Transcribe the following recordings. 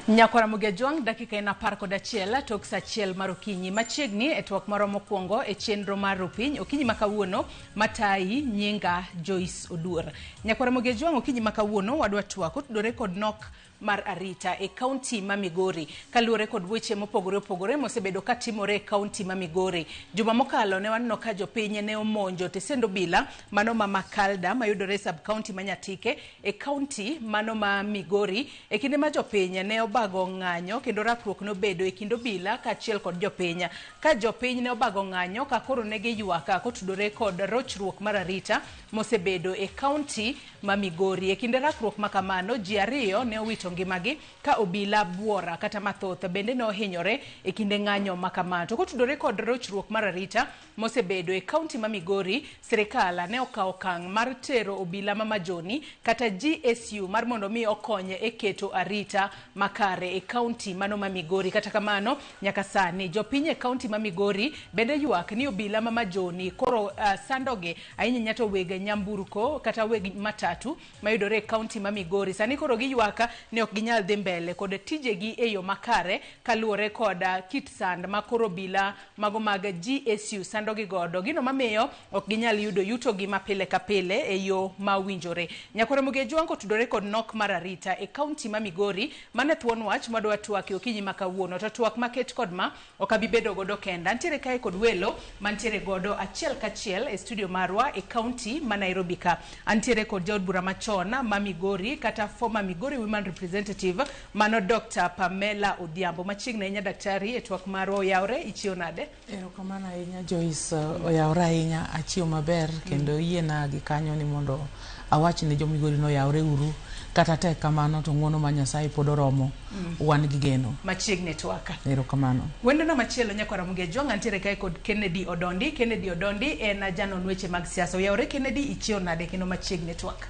Nyakwara Mugejwang' dakika en 11 tok sa 1 mar okinyi machiegni e twak marwa mokwongo e chenro mar Rupiny okinyi ma kawuono matayi nyinga Joyce Oduor. Nyakwara Mugejwang' okinyi ma kawuono wadwa twak otudore kod nok mar arita e kaunti ma Migori kaluwore kod weche mopogore opogore mosebedo katimore e kaunti ma Migori. Juma mokalo ne waneno ka jopiny ne omonjo tesend obila mano ma Makalda mayudore e sub kaunti ma Nyatike e kaunti mano ma Migori e kinde ma jopiny ne obago ng'anyo kendo rakruok nobedo e kind obila kaachiel kod jopiny. Ka jopiny ne obago ng'anyo ka koro ne giywak kotudore kod rochruok mar arita mosebedo e kaunti ma Migori. E kinde rakruok ma kamano, ji 2 ne owito ngimagi ka obila buora kata mathoth bende ne ohinyore e kinde ng'anyo ma kamano. To kotudore kod rochruok mar arita mosebedo e kaunti ma Migori, sirikal ne okawo okang' mar tero obila ma Majoni kata GSU mar mondo mi okony e keto arita makare e kaunti mano ma Migori. Kata kamano, nyaka sani jopiny e kaunti ma Migori bende ywak ni obila ma Majoni koro sandogi ahinya ahinya to weg nyamburko kata weg matatu mayudore e kaunti ma Migori. Sani koro giywak ni ok ginyal dhi mbele kod tijegi e yo makare kaluwore kod kit sand ma koro obila mago mag GSU sandogi godo. Gino mamiyo ok ginyal yudo yutogi ma pile ka pile e yo ma owinjore. Nyakwara Mugejwang' kotudore kod nok mar arita e kaunti ma Migori, mano e thuon wach mwadwa twak e okinyi ma kawuono. To twak maket kod ma ok abi bedo godo kenda. Antiere kae kod welo mantiere godo achiel kachiel e studio marwa e kaunti ma Nairobi ka. Antiere kod jaod bura machon ma Migori kata former Migori Women Representative mano Dr. Pamela Odhiambo. Machiegni ahinya daktari e twak marwa oyawre, ichiew nade? Erokamano ahinya Joyce, oyawre ahinya, achiew maber kendo yiena gi kanyo ni mondo awach ne jo Migori ni oyawre uru kata tek kamano to ng'uono mar Nyasaye pod oromo, wan gi geno. Machiegni twaka. Erokamano. Wendona machielo nyakwara Mugejwang' antiere kae kod Kennedy Odondi. Kennedy Odondi en janon weche mag siasa. Oyawre Kennedy, ichiew nade kendo machiegni twak?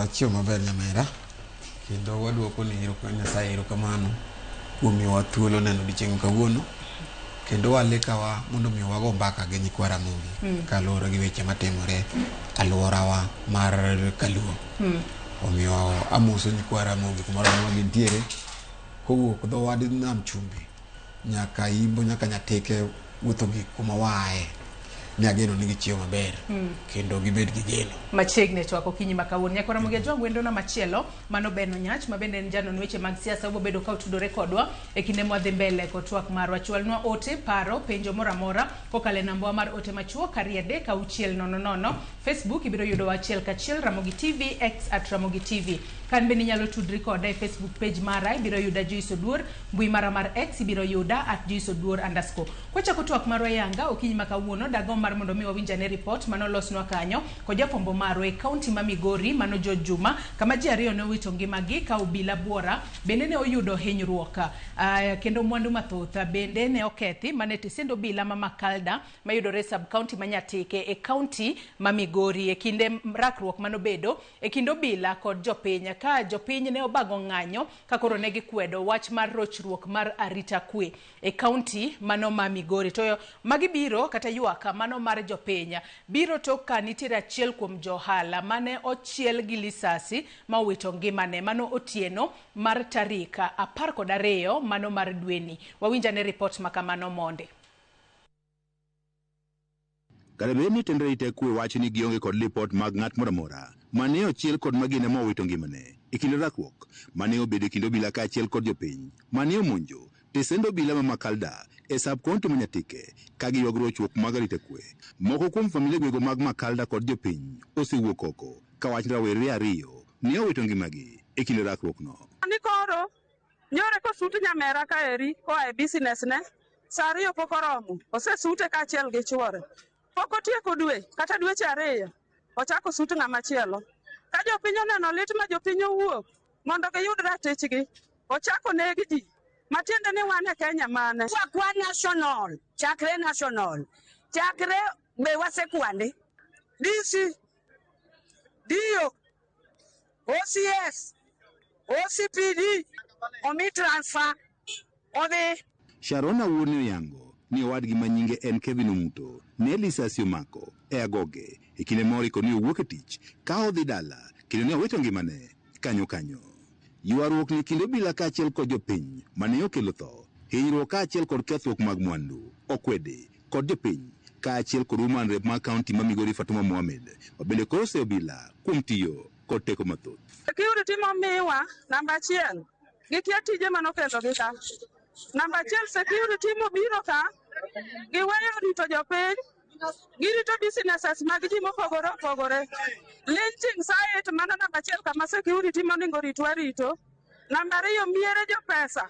Achiew maber nyamera kendo waduoko ni Nyasaye erokamano kuom miyowa thuolo neno odiochieng' kawuono kendo walikawa mondo mi wago mbaka gi nyikwa Ramogi kaluwore gi weche matimore alworawa mar Kaluo. Omiyo amoso nyikwa Ramogi kumoro amora ma gintiere kowuok dho wadh nam chumbi nyaka Imbo nyaka Nyatike wuotho gi kuma waaye ni ageno ni gichiew maber kendo gibed gi geno. Machiegni twak okinyi ma kawuono. Nyakwara Mugejwang' wendona machielo mano Ben Onyach ma bende en janon weche mag siasa obiro bedo ka otudore kodwa e kinde mwadhi mbele kod twak marwa. Chwalnwa ote, paro, penjo moro amora kokalo e namba wa mar ote machuok 236 00. Facebook ibiro yudowa achiel kachiel Ramogi TV, X at Ramogi TV. Kan bende inyalo tudri koda e Facebook page mara ibiro yuda Joyce Oduor, mbui mara mar X ibiro yuda at Joyce Oduor underscore. Kwachako twak marwa yanga okinyi ma kawuono dagomb mar mondo mi wawinj ane report manolosnwa kanyo kod jafwambo marwa e kaunti ma Migori mano George Juma kama ji 2 ne owito ngimagi ka obila buora bende ne oyudo hinyruok kendo mwandu mathoth bende ne okethi mane tesend obila ma Makalda mayudore e sub county ma Nyatike e kaunti ma Migori e kinde rakruok manobedo e kind obila kod jopiny ka jopiny ne obago ng'anyo ka koro ne gikwedo wach mar rochruok mar arita kwe e kaunti mano ma Migori. To magi biro kata ywak mano mar jopiny biro tok ka nitiere achiel kuom johala mane ochiel gi lisasi ma owito ngimane mano otieno mar tarik 12 mano mar dweni. Wawinj ane report ma kamano monde. Kata bed ni tend arita kwe wacho ni gionge kod lipot mag ng'at moro amora mane ochiel kod magina ma owito ngimane e kinde rakruok mane obedo e kind obila kaachiel kod jopiny mane omonjo tesend obila ma Makalda e sub county ma Nyatike ka giywago rochruok mag arita kwe. Moko kuom familia gwego mag Makalda kod jopiny osewuok oko ka wach ni rawere 2 ne owito ngimagi e kinde rakruok no. Ni koro nyore kosut nyamera kaeri koa e business ne saa 2 pok oromo osesute kaachiel gi chuore pok otieko dwe kata dweche 2 ochako sut ng'ama chielo ka jopiny oneno lit ma jopiny owuok mondo giyud ratichgi ochako neg ji matiende ni wan e Kenya mane Wakwa national chakre national chakre be wasekwande DC DO OCS OCPD omi transfer odhi. Sharon awuon ne oyango ni owadgi ma nyinge en Kevin Omuto ne lisasi omako e agoge e kinde moriko ni owuok e tich ka odhi dala kendo ne owito ngimane kanyo kanyo. Ywaruok ni kind obila kaachiel kod jopiny mane okelo tho, hinyruok kaachiel kod kethruok mag mwandu okwedi kod jopiny kaachiel kod woman rep mar kaunti ma Migori Fatuma Mohamed ma bende koro oseyo obila kuom tiyo kod teko mathoth. Security momiwa namba achiel gikia tije manokelogi ka. Namba achiel security mobiro ka giweyo rito jopiny, girito businesses mag ji mopogore opogore. Lynching site mano namba achiel kama security monego ritwa rito. Namba ariyo miere jopesa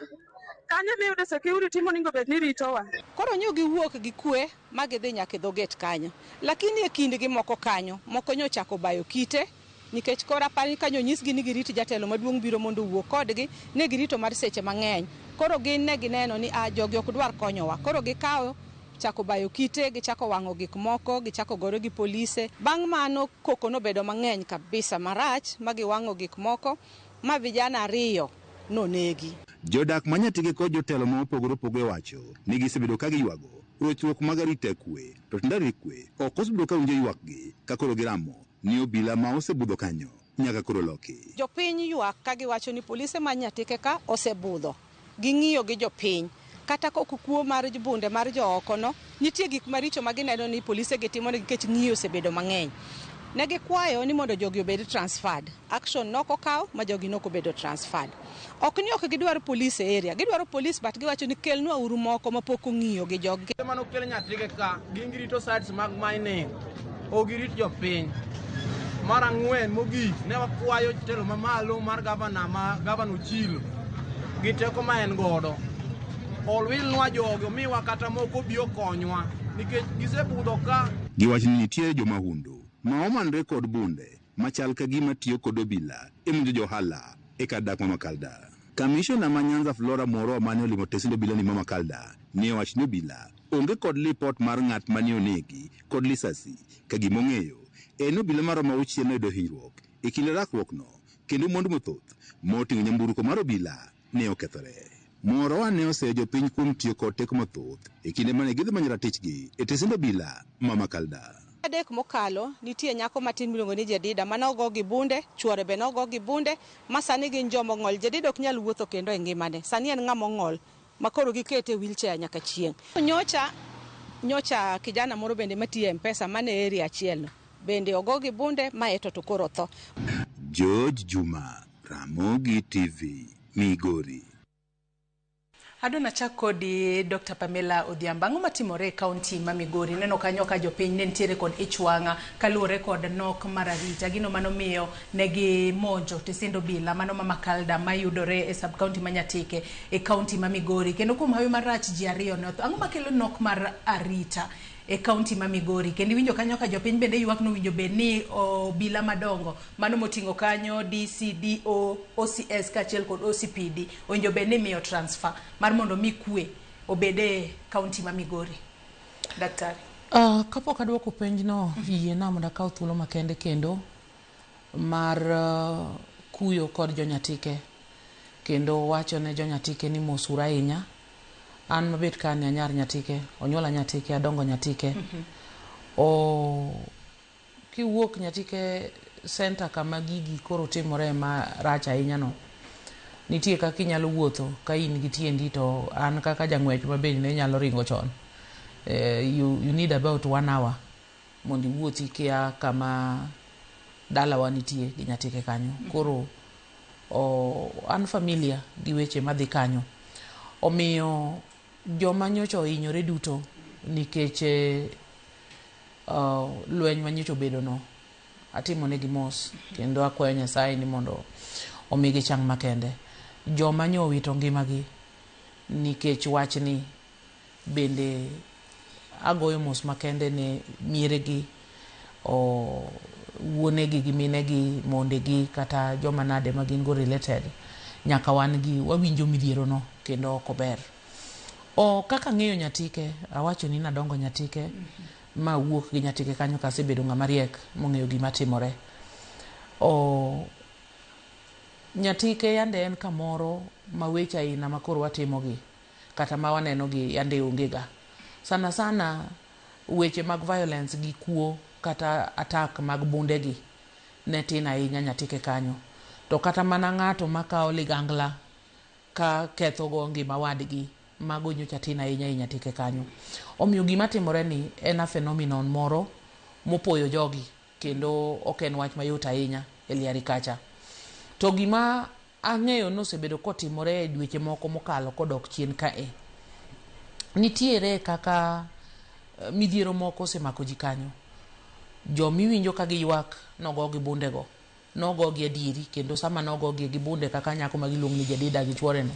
kanyo miyude security monego bed ni ritowa. Koro nyo giwuok gi kwe ma gidhi nyaka e dho gate kanyo. Lakini e kindgi moko kanyo, moko nyochako bayo kite nikech koro apani kanyo onyisgi ni girit jatelo maduong' biro mondo owuo kodgi, ne girito mar seche mang'eny. Koro gin ne gineno ni a jogi ok dwar konyowa. Koro gikawo chako bayo kite, gichako wang'o gik moko, gichako gore gi polise. Bang' mano koko nobedo mang'eny kabisa marach ma giwang'o gik moko ma vijana ariyo nonegi. Jodak ma Nyatike kod jotelo ma opogore opogore wacho ni gisebedo ka giywago rochruok mag arita kwe to tend arita kwe ok osebedo ka winjo ywakgi ka koro giramo ni obila ma osebudho kanyo nyaka koro loki. Jopiny ywak ka giwacho ni polise ma Nyatike ka osebudho. Ging'iyo gi jopiny. Kata kok kuo mar bunde mar jooko no, nitie gik maricho ma gineno ni polise gitimo nikech ng'iyo osebedo mang'eny. Ne gikwayo ni mondo jogi obed transferred. Action nok okaw ma jogi nok obedo transferred. Ok ni ok gidwar police e area, gidwaro police but giwacho ni kelnwa uru moko mapok ong'iyo gi jogi. Mano kel Nyatike ka gin girito sites mag mining, ok girit jopiny. Mar ang'wen mogik ne wakwayo jatelo mamalo mar gavana ma gavana Ochilo gi teko ma en godo olwilnwa jogi omiwa kata moko obi okonywa nikech gisebudho ka. Giwacho ni nitie jomahundu ma omanre kod bunde machal ka gima tiyo kod obila e monjo johala e kar dak ma Makalda. Kamishona ma Nyanza Flora Moro mane olimo tesend obila ni ma Makalda ne owacho ni obila onge kod lipot mar ng'at mane onegi kod lisasi ka gima ong'eyo en obila maromo auchiel noyudo hinyruok e kinde rakruok no kendo mwandu mathoth moting'o nyamburko mar obila ne okethore. Morowa ne oseyo jopiny kuom tiyo kod teko mathoth e kinde mane gidhi manyo ratichgi e tesend obila ma Makalda. Adek mokalo nitie nyako matin miluongo ni Jedida mane ogo gi bunde, chuore be nogo gi bunde, ma sani gin joma ong'ol. Jedida ok nyal wuotho kendo e ngimane. Sani en ng'ama ong'ol ma koro gikete e wheelchair nyaka chieng'. Nyocha kijana moro bende matiyo e M-Pesa mane area achiel no bende ogo gi bunde ma eto to koro otho. George Juma, Ramogi TV, Migori. Adwa nachak kodi Dr. Pamela Odhiambo. Ang'o matimore e kaunti ma Migori? Neno kanyo ka jopiny ne nitiere kod ich wang' kaluwore kod nok mar arita. Gino manomiyo ne gimonjo tesend obila mano ma Makalda mayudore e sub county ma Nyatike e kaunti ma Migori. Kendo kuom hawi marach ji ariyo ne otho. Ang'o makelo nok mar arita e kaunti ma Migori? Kendo iwinjo kanyo ka jopiny bende ywak nowinjo bed ni obila madongo mano moting'o kanyo DCDO, OCS kaachiel kod OCPD owinjo bed ni imiyo transfer mar mondo mi kwe obed e kaunti ma Migori. Daktari. Kapok aduoko penjno, yiena mondo akaw thuolo makende kendo mar kuyo kod jonyatike kendo wacho ne jonyatike ni mos uru ahinya. An mabet ka ni anyar Nyatike, onyuola Nyatike, adongo Nyatike. Kiwuok Nyatike center kama gigi koro timore marach ahinya no, nitie kaka inyalo wuotho ka in gi tiendi to an kaka jang'wech mabende ne nyalo ringo chon. You need about 1 hour mondo iwuothi kia kama dalawa nitie gi Nyatike kanyo. Koro an familiar gi weche madhi kanyo. Omiyo joma nyocha ohinyore duto nikech lweny manyocha obedo no, atimo negi mos kendo akwayo Nyasaye ni mondo omigi chang makende. Joma nyo owito ngimagi nikech wachni bende agoyo mos makende ne mieregi, wuonegi gi minegi, mondegi kata joma nade ma gin go related. Nyaka wan gi wawinjo midhiero no kendo ok ober. Kaka ang'eyo Nyatike, awacho ni nadongo Nyatike, ma awuok gi Nyatike kanyo kasebedo ng'ama riek mong'eyo gima timore. Nyatike yande en kamoro ma weche aina ma koro watimogi kata ma waneno gi yande onge ga. Sana sana weche mag violence gi kuo kata attack mag bunde gi ne tin ahinya Nyatike kanyo. To kata mana ng'ato makawo ligangla ka kethogo ngima wadgi, mago nyocha tin ahinya e Nyatike kanyo. Omiyo gima timore ni en a phenomenon moro mopoyo jogi kendo ok en wach mayot ahinya e liare kacha. To gima ang'eyo ni osebedo kotimore e dweche moko mokalo kodok chien kae, nitiere kaka midhiero moko osemako ji kanyo. Jomiwinjo ka giywak nogo gi bundego, nogogi adieri kendo sama nogogi gi bunde kaka nyako ma giluongo ni Jedida gi chuore no,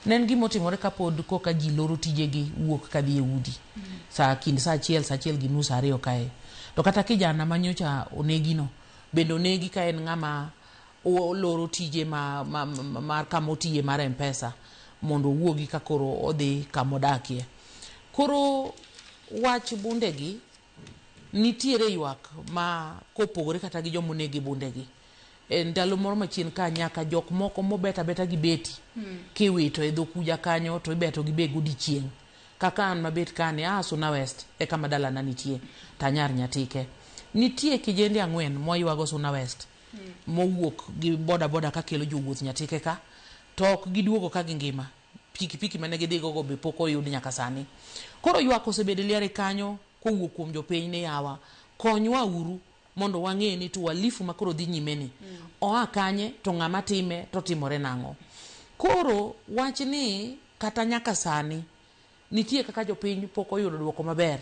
ne en gima otimore kapod koka ji loro tijegi wuok kadhi e udi saa kind saa achiel, saa achiel gi nus ariyo kae. To kata kijana manyocha onegi no bende onegi ka en ng'ama oloro tije mar kama otiye mar M-Pesa mondo owuogi ka koro odhi kamodakie. Koro wach bundegi nitiere ywak ma kopogore kata gi joma oneg gi bundegi. E ndalo moro machien ka nyaka jok moko mobet abeta gi beti kiwito e dho kuja kanyo to ibeto gi be godiochieng'. Kaka an mabet kani aa Suna West e kama dalana nitie to anyar Nyatike. Nitie kijende ang'wen mwaywago Suna West mowuok gi boda boda kakelo jowuoth Nyatike ka to ok giduogo ka gingima. Pikipiki mane gidhi gogo be pok oyud nyaka sani. Koro ywak osebedo e liare kanyo kowuok kuom jopiny ni yawa konywa uru mondo wang'e ni to uhalifu makoro dhi nyime ni oa kanye to ng'ama time to timore nang'o. Koro wach ni kata nyaka sani nitie kaka jopiny pok oyudo duoko maber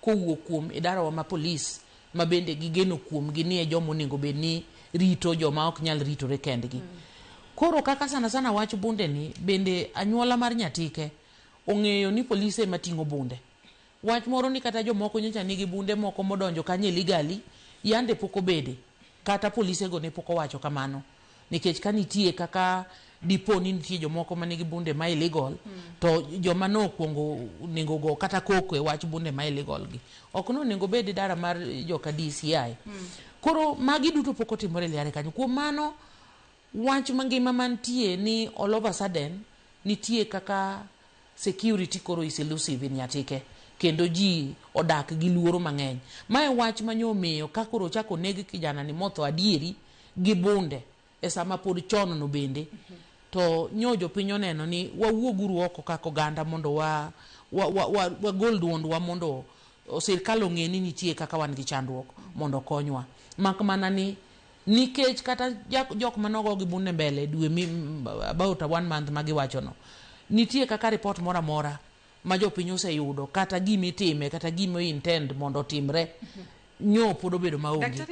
kowuok kuom idarawa ma polis ma bende gigeno kuomgi ni e joma onego bed ni rito joma ok nyal ritore kendgi. Koro kaka sana sana wach bunde ni bende anyuola mar Nyatike ong'eyo ni polise ema ting'o bunde. Wach moro ni kata jomoko nyocha nigi bunde moko modonjo kanyo illegally yande pok obede kata polise go ne pok owacho kamano. Nikech ka nitie kaka dipo ni nitie jomoko manigi bunde ma illegal to joma nokwongo onego go kata koko e wach bunde ma illegal gi ok nonego bed idara mar joka DCI. Koro magi duto pok otimore e liare kanyo. Kuom mano wach mangima mantie ni all of a sudden nitie kaka security koro is elusive in Nyatike kendo ji odak gi luoro mang'eny. Mae wach manyo omiyo ka koro ochako oneg kijana ni motho adieri gi bunde e sama pod chon no bende to nyo jopiny oneno ni wawuoguru oko kaka oganda mondo wa wagol duondwa mondo sirkal ong'e ni nitie kaka wan gi chandruok mondo okonywa. Mak mana ni nikech kata jok manogo gi bunde mbele dwe about a 1 month magiwacho no nitie kaka report moro amora ma jopiny oseyudo kata gimitime kata gima intend mondo otimre nyo pod obedo maonge.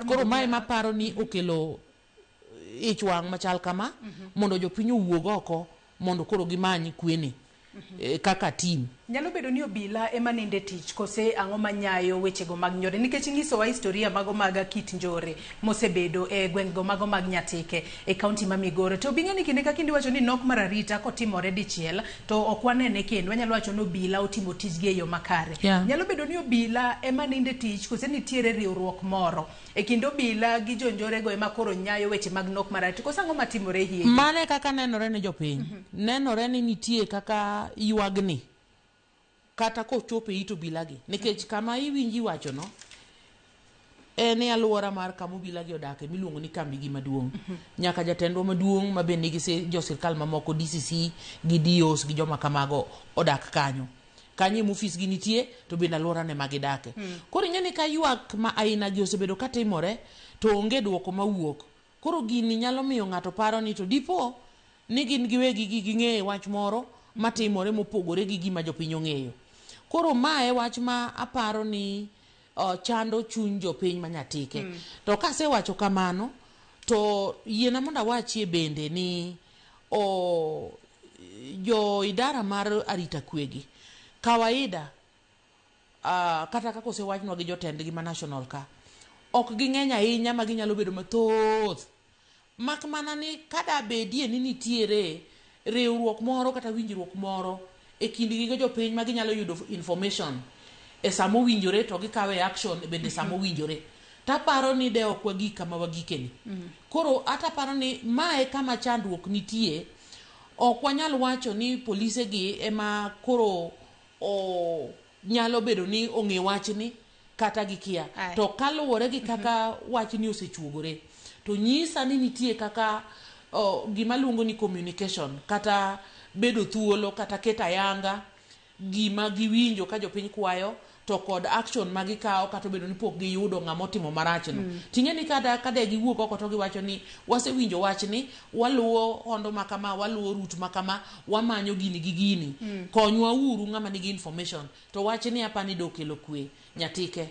Koro mae maparo ni okelo ich wang' machal kama mondo jopiny owuog oko mondo koro gimany kweni kaka team. Nyalo bedo ni obila ema ninde tich kose ang'o manyayo wechego mag njore nikech inyisowa historia mago mag kit njore mosebedo e gwengego mago mag Nyatike e kaunti ma Migori. To bing'e ni kinde ka kinde iwacho ni nok mar arita kotimore dichiel to ok wanene kendo wanyalo wacho ni obila otimo tijgi e yo makare. Nyalo bedo ni obila ema ninde tich kose nitiere riwruok moro e kind obila gi jonjorego ema koro nyayo weche mag nok mar arita kose ang'o matimore hie? Mane kaka nenore ne jopiny. Nenore ni nitie kaka ywagni kata kochopo e it obila gi nikech kama iwinji wacho no en e aluora mar kama obila gi odake miluongo ni kambi gi maduong'. Nyaka jatendwa maduong' ma be nigi jo sirkal mamoko DCC gi DOs gi joma kamago odak kanyo. Kanyo ema ofis gi nitie to bende aluora ne ma gidake. Koro ing'e ni ka ywak ma aina gi osebedo katimore to onge duoko mawuok. Koro gini nyalo miyo ng'ato paro ni to dipo ni gin giwegi gi ging'eyo wach moro matimore mopogore gi gima jopiny ong'eyo. Koro mae wach ma aparo ni chando chuny jopiny ma Nyatike. To kasewacho kamano to yiena mondo awachie bende ni jo idara mar arita kwe gi kawaida kata kaka osewachnwa gi jotendgi ma national ka ok ging'eny ahinya ma ginyalo bedo mathoth. Mak mana ni kada bedie ni nitiere riwruok moro kata winjruok moro e kindgi gi jopiny ma ginyalo yudo information e sama owinjore to gikawe action bende sama owinjore. Taparo ni de ok wagik kama wagikeni. Koro ataparo ni mae kama chandruok nitie. Ok wanyal wacho ni polise gi ema koro nyalo bedo ni ong'e wachni kata gikia. To kaluwore gi kaka wachni osechuogore To nyisa ni nitie kaka gima luongo ni communication kata bedo thuolo kata keto ayanga gima giwinjo ka jopiny kwayo to kod action ma gikawo kata obedo ni pok giyudo ng'ama otimo marachno. Ting'e ni kata ka de giwuok oko to giwacho ni wasewinjo wachni, waluwo hondo ma kama, waluwo route ma kama, wamanyo gini gi gini. Konywa uru ng'ama nigi information. To wachni apani dokelo kwe Nyatike.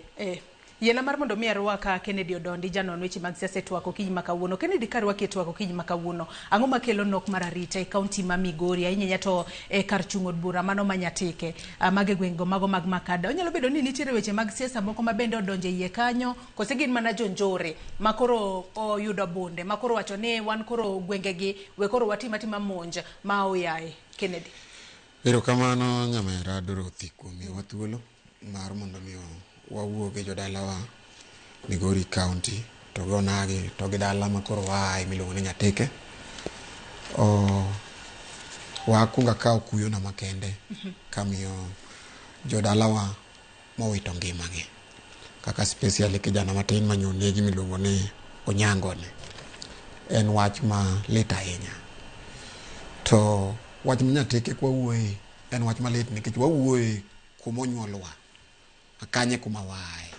Yiena mar mondo mi arwaka Kennedy Odondi, janon weche mag siasa e twak okinyi ma kawuono. Kennedy, karwaki e twak okinyi ma kawuono, ang'o makelo nok mar arita e kaunti ma Migori, ahinya ahinya to e kar chung' od bura mano ma Nyatike, mago e gweng' go mago mag Makada? Onyalo bedo ni nitiere weche mag siasa moko ma bende odonjo e iye kanyo, kose gin mana jonjore ma koro oyudo bunde, ma koro wacho ni wan koro gwengegi we koro watim atima monj ma oyaye. Kennedy. Erokamano nyamera Dorothy kuom miyowa thuolo mar mondo mi wawuo gi jodalawa Migori County to gi onagi to gi dala ma koro waaye miluongo ni Nyatike. Wakuongo akawo kuyona makende kamiyo jodalawa mowito ngimagi kaka specially kijana matin manyonegi miluongo ni Onyango ni. En wach ma lit ahinya. To wach ma Nyatike kwawuoye en wach malit nikech wawuoye kuma onyuolwa, kanye kuma waaye.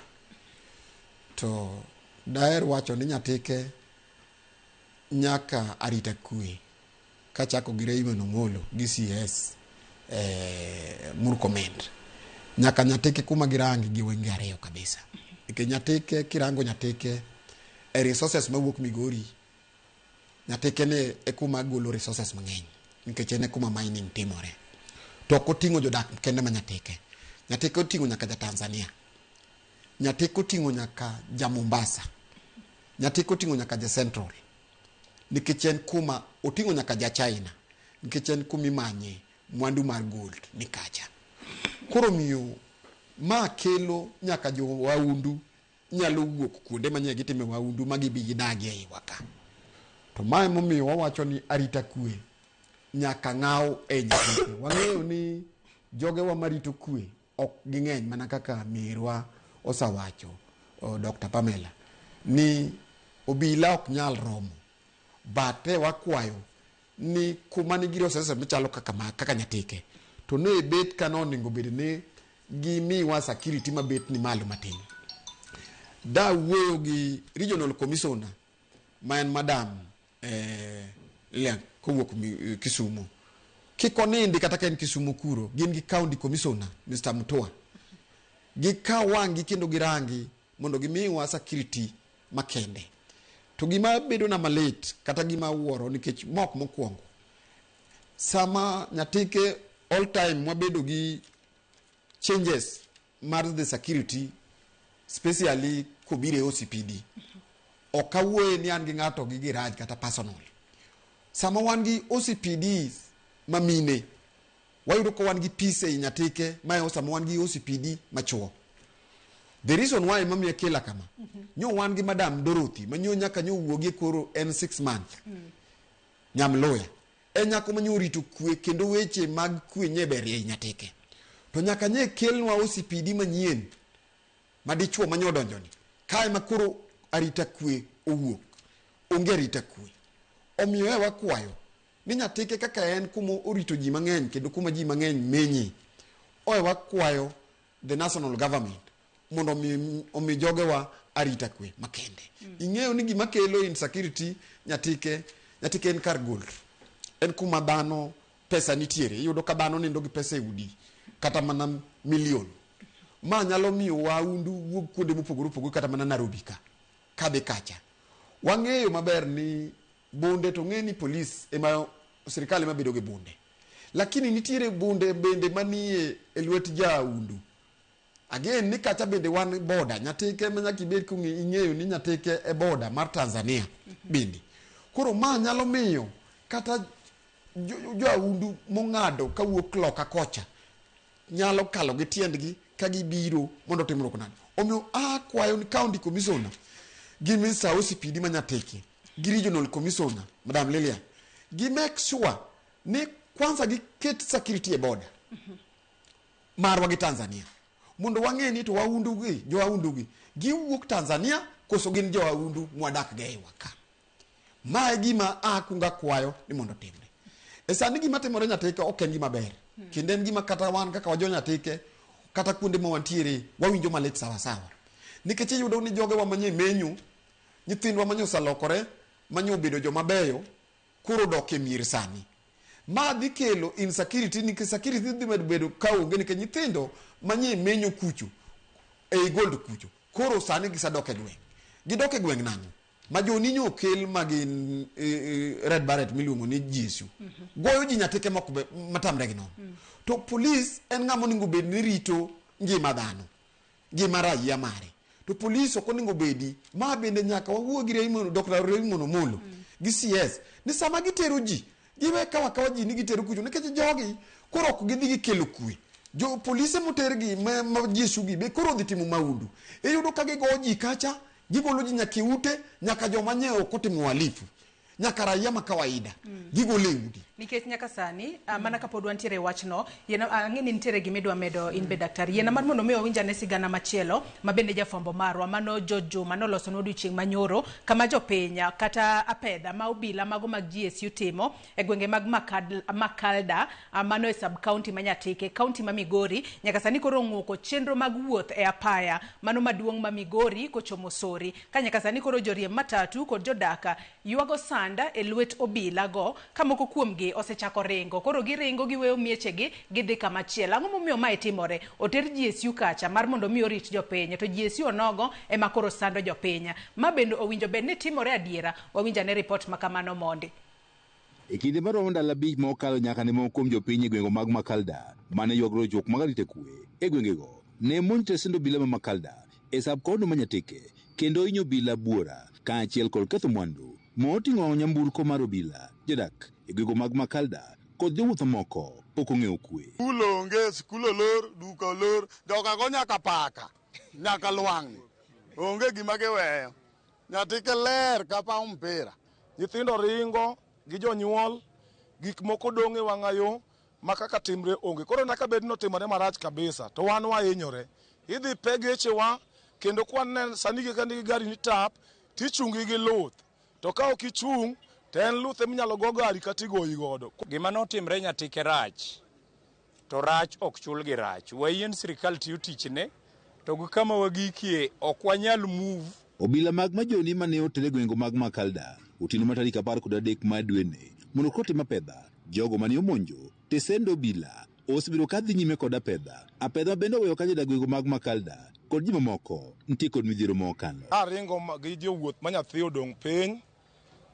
To daher wacho ni Nyatike nyaka arita kwe kachako gi Raymond Omolo gi CS Murkomen. Nyaka Nyatike kuma girangi gi wenge ariyo kabisa. Nikech Nyatike kirango Nyatike e resources mawuok Migori, Nyatike ni e kuma golo resources mang'eny nikech en e kuma mining timore. To ok oting'o jodak kende ma Nyatike. Nyatike oting'o nyaka ja Tanzania. Nyatike oting'o nyaka ja Mombasa. Nyatike oting'o nyaka ja Central. Nikech en kuma oting'o nyaka ja China. Nikech en kuma imanye mwandu mar gold ni kacha. Koro miyo ma kelo nyaka jo waundu nyalo wuok kuonde manye gitime waundu ma gibi gidagi e iwa ka. To mae momiyo wawacho ni arita kwe nyaka ng'aw e Nyatike. Wang'eyo ni jogewa marito kwe ok ging'eny mana kaka mirwa osawacho Dr. Pamela ni obila ok nyal romo but wakwayo ni kuma nigi resources machalo kaka ma, kaka Nyatike to ne bet ka nonego bed ni gimiwa security mabet ni malo matin. Da wuoyo gi regional commissioner ma en madam Lilian kowuok Kisumu. Kik onindi kata ka en Kisumu kuro, gin gi county commissioner Mr. Mutua. Gikaw wang'gi kendo girangi mondo gimiwa security makende. To gima bedo na malit kata gima awuoro nikech mok mokwongo sama Nyatike all time wabedo gi changes mar the security specially kobiro e OCPD. Ok awuoye ni an gi ng'ato gi giraj kata personal. Sama wan gi OCPD mamine, wayudo ka wan gi peace ei Nyatike ma sama wan gi OCPD machuo. The reason why mamiyo akela kama, nyo wan gi Madam Dorothy manyo nyaka nyo wuogie koro en 6 month. Nyamloya. En nyako manyo orito kwe kendo weche mag kwe nye ber ei Nyatike. To nyaka nye kelnwa OCPD manyien madichuo manyo odonjoni. Kae ma koro arita kwe owuok. Onge arita kwe. Omiyo e wakwayo ni Nyatike kaka en kuma orito ji mang'eny kendo kuma ji mang'eny menye. Oe wakwayo the national government mondo omi jogewa arita kwe makende. Ing'eyo ni gima kelo insecurity Nyatike, Nyatike en kar gold. En kuma dhano pesa nitiere. Iyudo ka dhano nindo gi pesa e udi kata mana million. Ma nyalo miyo waundu wuog kuonde mopogore opogore kata mana Nairobi ka. Kadhi kacha. Wang'eyo maber ni bunde to ng'e ni polis ema sirikal ema bedo gi bunde. Lakini nitiere bunde bende manie e lwet jaundu. Again ni kacha bende wan boda. Nyatike ma nyaka ibed ing'eyo ni Nyatike e boda mar Tanzania bende. Koro ma nyalo miyo kata joaundu mong'ado kawuok loka kocha nyalo kalo gi tiendgi ka gibiro mondo timruok nade. Omiyo akwayo ni county commissioner gi Mr. OCPD ma Nyatike gi regional commissioner Madam Lilian gi make sure ni kwanza giket security e border marwa gi Tanzania mondo wang'e ni to waundu gi joaundu gi giwuok Tanzania koso gin joaundu mwadak go e iwa ka. Ma e gima akungo akwayo ni mondo otimre. E sani gima timore Nyatike ok en gima ber. Kendo en gima kata wan kaka wajo Nyatike, kata kuonde ma wantiere, wawinjo malit sawa sawa. Nikech iyudo ni jogewa manye menyo, nyithindwa manye oselokore, manye obedo joma beyo, koro odok e mier sani. Ma dhi kelo insecurity, nikech security dhi medo bedo ka onge, nikech nyithindo manye menyo kucho, ei gold kucho, koro sani gisedok e gweng'. Gidok e gweng' nang'o? Ma joninyo okel ma gin red beret miluongo ni GSU. Goyo ji Nyatike mok matamre gi nono. To police en ng'ama onego bed ni rito ngima dhano, ngima raia mare. To police ok onego bedi, ma bende nyaka wawuo gi Raymond, Dr. Raymond Omolo gi CS ni sama gitero ji, giwe kawa kawa ji ni gitero kucho, nikech jogi koro ok gidhi gikelo kwe. Jo polise motergi ma GSU gi be koro dhi timo maundu. Iyudo ka gigo ji kacha, gigolo ji nyaka e ute, nyaka joma nye ok otimo uhalifu, nyaka raia ma kawaida gigolo e udi. Nikech nyaka sani, mana kapod wantiere e wachno, yiena, ang'e ni nitiere gima idwa medo in be daktari. Yiena mar mondo mi wawinj ane sigana machielo ma bende jafwambo marwa mano George Juma nolosonwa odiochieng' manyoro, kama jopiny kata apedha ma obila mago mag GSU timo e gwenge mag Makalda, mano e sub county ma Nyatike, county ma Migori, nyaka sani koro ong'uko chenro mag wuoth e apaya mano maduong' ma Migori kochomo Sori. Ka nyaka sani koro joriemb matatu kod jodak ywago sanda e lwet obila go, ka moko kuomgi osechako ringo. Koro giringo giweyo miechegi gidhi kama chielo. Ang'o momiyo mae timore? Oter GSU kacha mar mondo mi orit jopiny, to GSU onogo ema koro sando jopiny. Ma bende owinjo bed ni timore adiera? Wawinj ane ripot ma kamano mondi. E kinde maromo ndalo 5 ma okalo nyaka ne moko kuom jopiny e gwenge mag Makalda mane ywago rochruok mag arita kwe e gwengego ne monj tesend obila ma Makalda e sub county ma Nyatike kendo hinyo obila buora kaachiel kod ketho mwandu moting'o nyamburko mar obila. Jodak e gwenge mag Makalda kod jowuoth mamoko pok ong'eyo kwe. Skul onge, skul olor, duka olor, joka go nyaka paka, nyaka lwang'ni. Onge gima giweyo. Nyatike ler ka paw mpira. Nyithindo ringo gi jonyuol, gik moko dong' e wang'ayo ma kaka timre onge. Koro nyaka bed ni otimore marach kabisa, to wan wahinyore. Idhi pe gechewa, kendo kwan sani gi ka nigi gari ni tap, tichungi gi luth. To ka ok ichung', to en luth eminyalo go gari kata igoyi godo. Gima notimre Nyatike rach, to rach ok chul gi rach. Wayien sirikal tiyo tichne, to gi kama wagikie ok wanyal move. Obila mag majoni mane oter e gwenge mag Makalda otieno mar tarik 13 mar dweni mondo koro tim apedha jogo mane omonjo tesend obila osebedo ka dhi nyime kod apedha. Apedha ma bende oweyo ka jodak gwenge mag Makalda kod ji mamoko nitie kod midhiero mokalo. Aringo gi jowuoth ma nyathi odong' piny,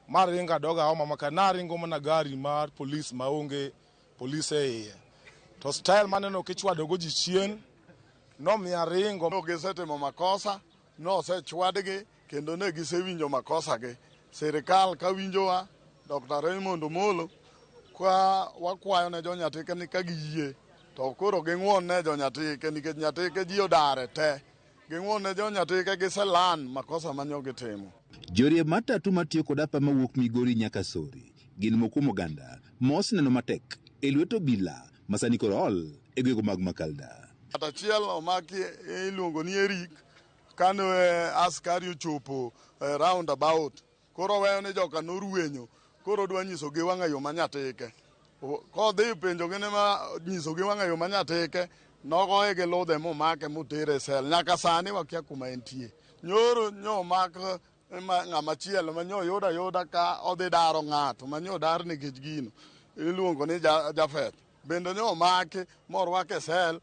maringo adog aoma maka naringo mana gari mar polis maonge polis e iye. To style maneno kichwadogo ji chien nomiya ringo. No gisetimo makosa, nosechwadgi kendo ne gisewinjo makosa gi. Sirikal ka winjowa, Dr. Raymond Omolo, ka wakwayo ne jo Nyatike ni ka giyie to koro ging'won ne jo Nyatike nikech Nyatike ji odare te. Ging'won ne jo Nyatike giselan makosa manyo gitimo. Joriemb matatu matiyo kod apa mawuok Migori nyaka Sori gin moko kuom oganda ma oseneno matek e lwet obila ma sani koro ol e gwenge mag Makalda. Ng'at achiel omaki iluongo ni Eric kane askari ochopo roundabout. Koro oweyo ni joka norwenyo, koro odwa nyisogi wang'ayo ma Nyatike. Kodhi penjogi ni ma nyisogi wang'ayo ma Nyatike, nogoye gi ludhe momake motere e sel. Nyaka sani wakia kuma entie. Nyoro nyo omak ng'ama chielo ma nyo oyud ayuda ka odhi daro ng'ato ma nyo dar nikech gino iluongo ni Jafeth. Bende nyo omaki morwake e sel,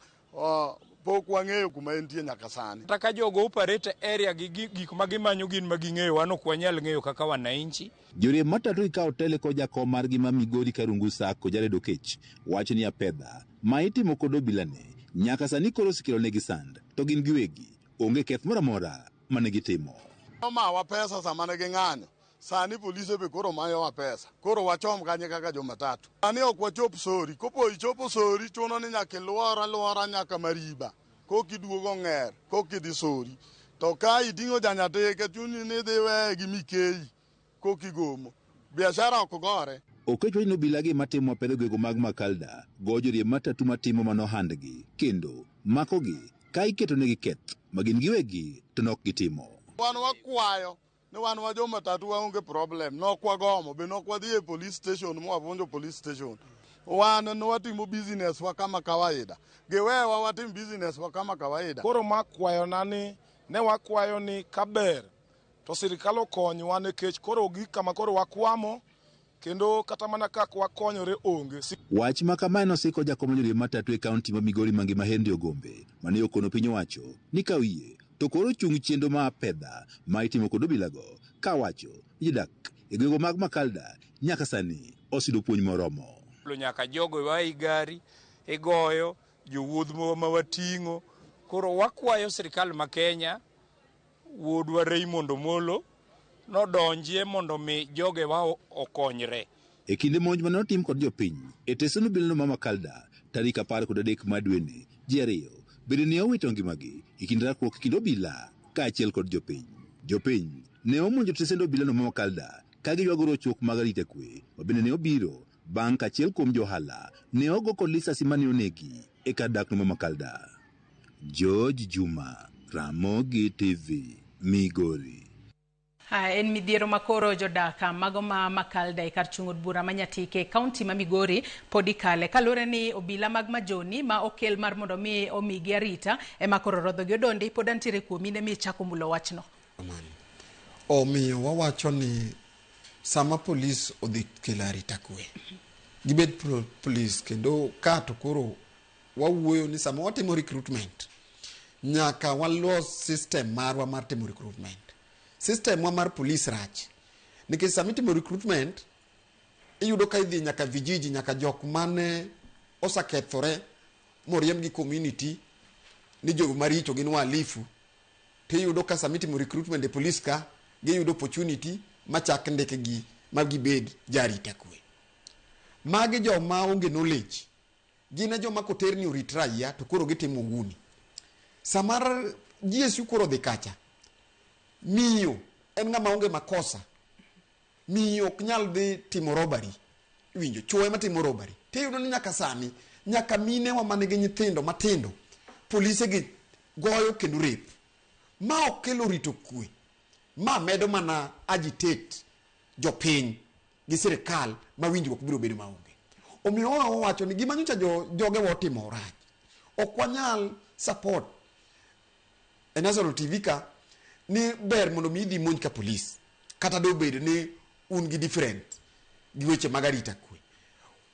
pok wang'eyo kuma entie nyaka sani. Kata ka jogo operate area gi gik ma gimanyo gin ma ging'eyo, wan ok wanyal ng'eyo kaka wananchi. Joriemb matatu ikawo tele kod jakom margi ma Migori Karungu Sacco Jared Okech wacho ni apedha ma itimo kod obila ne nyaka sani koro osekelo negi sand to gin giwegi onge keth moro amora mane gitimo. Omawa pesa sama ne ging'anyo. Sani polise be koro mayowa pesa. Koro wachom kanye kaka jomatatu. Sani ok wachop Sori. Kopo ichopo Sori, chuno ni nyaka iluor aluora nyaka Mariba. Kokiduogo Ng'er, kokidhi Sori. To ka iting'o janyatike, chuni ni idhi weye gi Mikei, kokigomo. Biashara ok gore. Okech wacho ni obila gi matimo apedha e gwenge mag Makalda goyo joriemb matatu matimo mano handgi kendo makogi ka iketo negi keth ma gin giwegi to nok gitimo. Wan wakwayo Ni wan wa jo matatu waonge problem. Nok wagomo, be nok wadhi e police station mwavunjo police station. Wan nwatimo business wa kama kawaida. Giwewa watim business wa kama kawaida. Koro ma kwayona ni ne wakwayo ni kaber to sirikal okonywa nikech koro gik kama koro wakwamo kendo kata mana kaka wakonyore onge. Wach ma kamae nosiko jakom joriemb matatu e kaunti ma Migori mangima Henry Ogombe mane okono piny owacho ni ka oyie to koro chung chenro ma apedha ma itimo kod obilago kawacho ni jodak e gwenge mag Makalda nyaka sani oseyudo puonj moromo. Nyaka jogo wa gari igoyo jowuoth ma wating'o. Koro wakwayo sirikal ma Kenya wuodwa Raymond Omolo nodonjie mondo mi jogewa okonyre. E kinde monj mane otim kod jopiny e tesend obilano ma Makalda tarik 13 mar dweni, ji 2 bende ne owito ngimagi e kind rakruok e kind obila kaachiel kod jopiny. Jopiny ne omonjo tesend obilano ma Makalda ka giywago rochruok mag arita kwe ma bende ne obiro bang' ka achiel kuom johala ne ogo kod lisasi mane onegi e kar dakno ma Makalda. George Juma, Ramogi TV, Migori. En midhiero makoro jodaka mago ma Makalda e kar chung' od bura ma Nyatike e kaunti ma Migori pod ikale kaluwore ni obila mag Majoni ma okel mar mondo mi omigi arita ema koro rodho gi odondi pod antiere kuomi ne mi ichako mulo wachno. Omiyo wawacho ni sama polis odhi kelo arita kwe, gibed police kendo ka to koro wawuoyo ni sama watimo recruitment nyaka walos system marwa mar timo recruitment. System wa mar police rach nikech sama itimo recruitment iyudo ka idhi nyaka vijiji, nyaka jok mane osekethore moriemb gi community ni jogo maricho gin wahalifu, tiyudo ka sama itimo recruitment e police ka giyudo opportunity machak ndikgi ma gibed jarita kwe. Magi joma onge knowledge, gin e joma koterni orit raia to koro gitimo uguni. Sama GSU koro odhi kacha, miyo en ng'ama onge makosa, miyo ok nyal dhi timo robbery, iwinjo, chuo ema timo robbery. Tiyudo ni nyaka sani, nyaka minewa manigi nyithindo matindo, polise gi goyo kendo rape. Ma ok kelo rito kwe, ma medo mana agitate jopiny gi sirikal ma winjruok biro bedo maonge. Omiyo wawacho ni gima nyocha jogewa otimo rach. Ok wanyal support e National TV ka ni ber mondo mi idhi monj ka polis kata dobedo ni un gi different gi weche mag arita kwe.